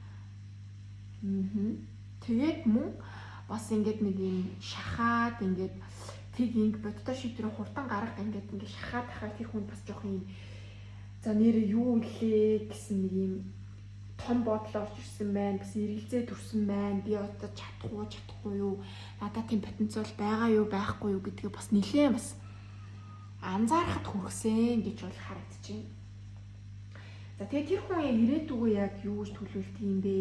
Тэгээд мөн бас ингээд нэг юм шахаад ингээд тэг инг бодтой шийдвэрээ хурдан гарга ингээд ингээд шахаад тахаар тэр хүнд бас жоохон юм за нэрээ юу илээ гэсэн нэг юм том бодол орж ирсэн байна. Бас эргэлзээ төрсөн байна. Би одоо чадах уу, чадахгүй юу? Надад тийм потенциал байгаа юу, байхгүй юу гэдгээ бас нэлээд бас анзаарахад хүрсэн гэж бол харагдчихэв. За тэгээд тэр хүн яг ирээдүгөө яг юу гэж төлөвлөдөг юм бэ?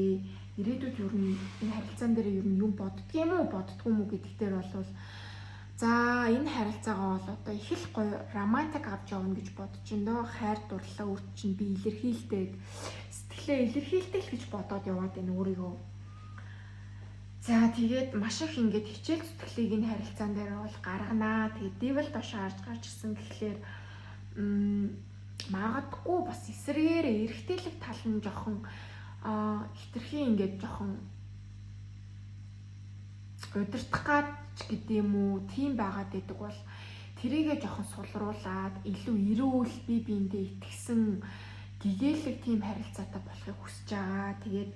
Ирээдүйд ер нь энэ харилцаан дээр ер нь юм боддөг юм уу, боддгоо юм уу гэдэг дээр бол за энэ харилцаагаа бол одоо их л гоё романтик авч явна гэж бодож байна дөө. Хайр дурлалаа үрт чинь би илэрхийлдэг. Сэтгэлээ илэрхийлдэг л гэж бодоод яваад байна өөрийгөө. За тэгээд маш их ингээд хичээл зүтгэлийг энэ харилцаан дээр бол гарганаа. Тэгээд devil доош харж гарч ирсэн гэхлээр магадгүй бас эсрэгээр эрэгтэйлэг тал нь жоохон хитрхи ингээд жоохон удирдах гад гэдэг юм уу, тийм байгаад байдаг бол тэрийгэ жоохон сулруулад илүү эрүүл, бие биендээ итгэсэн гэгээлэг тийм харилцаатай болохыг хүсэж байгаа. Тэгээд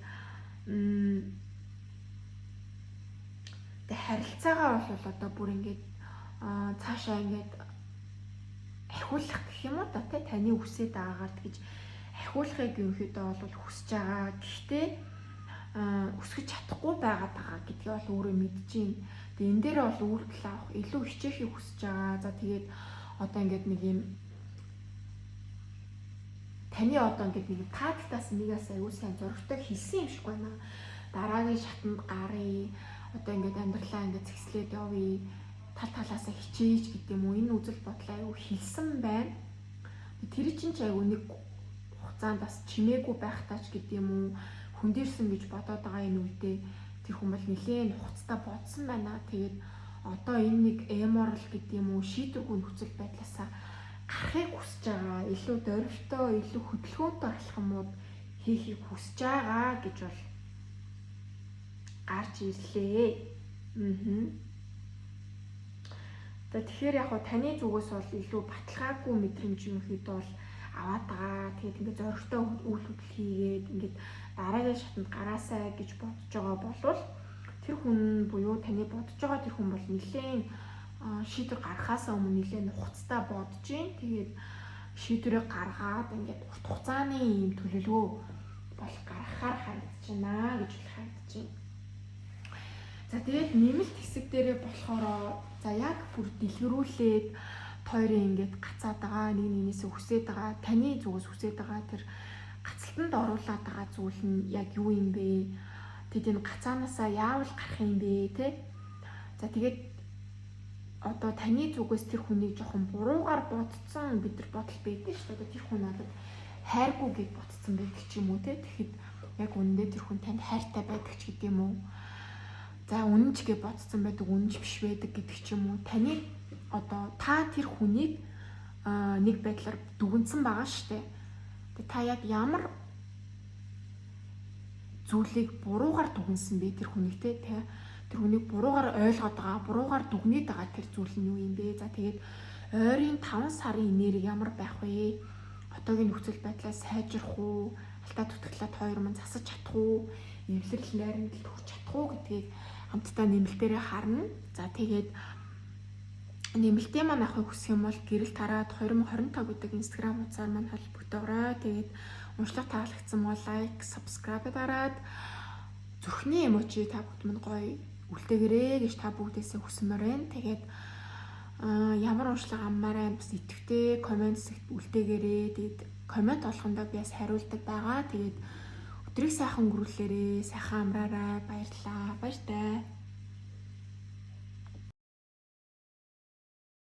тэг харилцаагаа бол одоо бүр ингээд цаашаа ингээд ахиулах гэх юм уу да, тэ таны үсээд байгаагаар тэгж ахиулахыг ерөнхийдөө бол хүсэж байгаа. Гэхдээ өсгөж чадахгүй байгаад байгаа гэдгийг бол өөрөө мэдэж байна. Тэгээ энэ дээр бол үйлдэл авах, илүү хичээхийг хүсэж байгаа. За тэгээд одоо ингээд нэг юм таны одоо ингээд нэг тааттаас нэгээс аягүй сайн зурагтай хэлсэн юм шиг байна. Дараагийн шатанд гаръя. Одоо ингээд амьдралаа ингээд зэгслээд явъя. Тал талаасаа хичээж гэдэг юм уу. Энэ үзэл бодлоо аягүй хэлсэн байна. Тэр чинь ч аягүй нэг хугацаанд бас чимээгүй байхтаа ч гэдэг юм уу, хөндөрсөн гэж бодоод байгаа энэ үедээ тэр хүн бол нэлээд хугацтай бодсон байна. Тэгээд одоо энэ нэг эморал гэдэг юм уу, шийдвэргүй нөхцөл байдлаасаа гарахыг хүсэж байгаа. Илүү дөрвтэй, илүү хөдөлгөөнтэй алхамууд хийхийг хүсэж байгаа гэж бол гарч ирлээ. За тэгэхээр яг хуу таны зүгээс бол илүү баталгаагүй мэдрэмж ерөнхийдөө бол аваад байгаа. Тэгээд ингээд зоригтой үйл хөдлөл хийгээд ингээд дараагийн шатанд гараасай гэж бодож байгаа болвол тэр хүн буюу таны бодож байгаа тэр хүн бол нэлээд шийдвэр гаргахаасаа өмнө нэлээд нухацтай бодож гин. Тэгээд шийдвэрээ гаргаад ингээд урт хугацааны ийм төлөвлөгөө бол гаргахаар харагдаж байна гэж харагдаж байна. За тэгээд нэмэлт хэсэг дээрээ болохоор за яг бүр дэлгэрүүлээд хоёрын ингээд гацаад байгаа, нэг нэгнээсээ хүсээд байгаа, таны зүгээс хүсээд байгаа тэр гацалтанд оруулаад байгаа зүйл нь яг юу юм бэ? Тэд энэ гацаанаасаа яавал гарах юм бэ, тэ? За тэгээд одоо таны зүгээс тэр хүнийг жоохон буруугаар бодцсон бид нар бодол байдаг шүү дээ. Тэр хүн надад хайргүй гэж бодцсон байдаг ч юм уу, тэ? Тэгэхэд яг үнэндээ тэр хүн танд хайртай байдаг ч гэдэг юм уу? За үнэн ч гэж бодцсон байдаг, үнэн ч биш байдаг гэдэг ч юм уу. Таны одоо та тэр хүнийг нэг байдлаар дүгнсэн байгаа шүү дээ. Тэг та яг ямар зүйлийг буруугаар дүгнсэн бэ тэр хүнийг те тэр хүнийг буруугаар ойлгоод байгаа, буруугаар дүгнээд байгаа тэр зүйл нь юу юм бэ? За тэгээд ойрын 5 сарын энерги ямар байх вэ? Одоогийн нөхцөл байдлаа сайжрах уу? Алтаа дутагдлаад хоёр мань засаж чадах уу? Эвлэрэл найрамдалд хүрч чадах уу гэдгийг хамтдаа нэмэлтээрээ харна. За тэгээд нэмэлтийн маань авахыг хүсэх юм бол гэрэл тараад 2025 гэдэг Instagram хуудасаар маань холбогдоорой. Тэгээд уншлага таалагдсан бол лайк, subscribe дараад Зүрхний emoji та бүгд минь гоё үлдээгээрэй гэж та бүгдээсээ хүсмээр байна. Тэгээд ямар уншлага авмаар байна, бас идэвхтэй comment хэсэгт үлдээгээрэй. Тэгээд comment болгондоо би бас хариулдаг байгаа. Тэгээд өдрийг сайхан өнгөрүүлээрэй. Сайхан амраарай. Баярлалаа. Баяр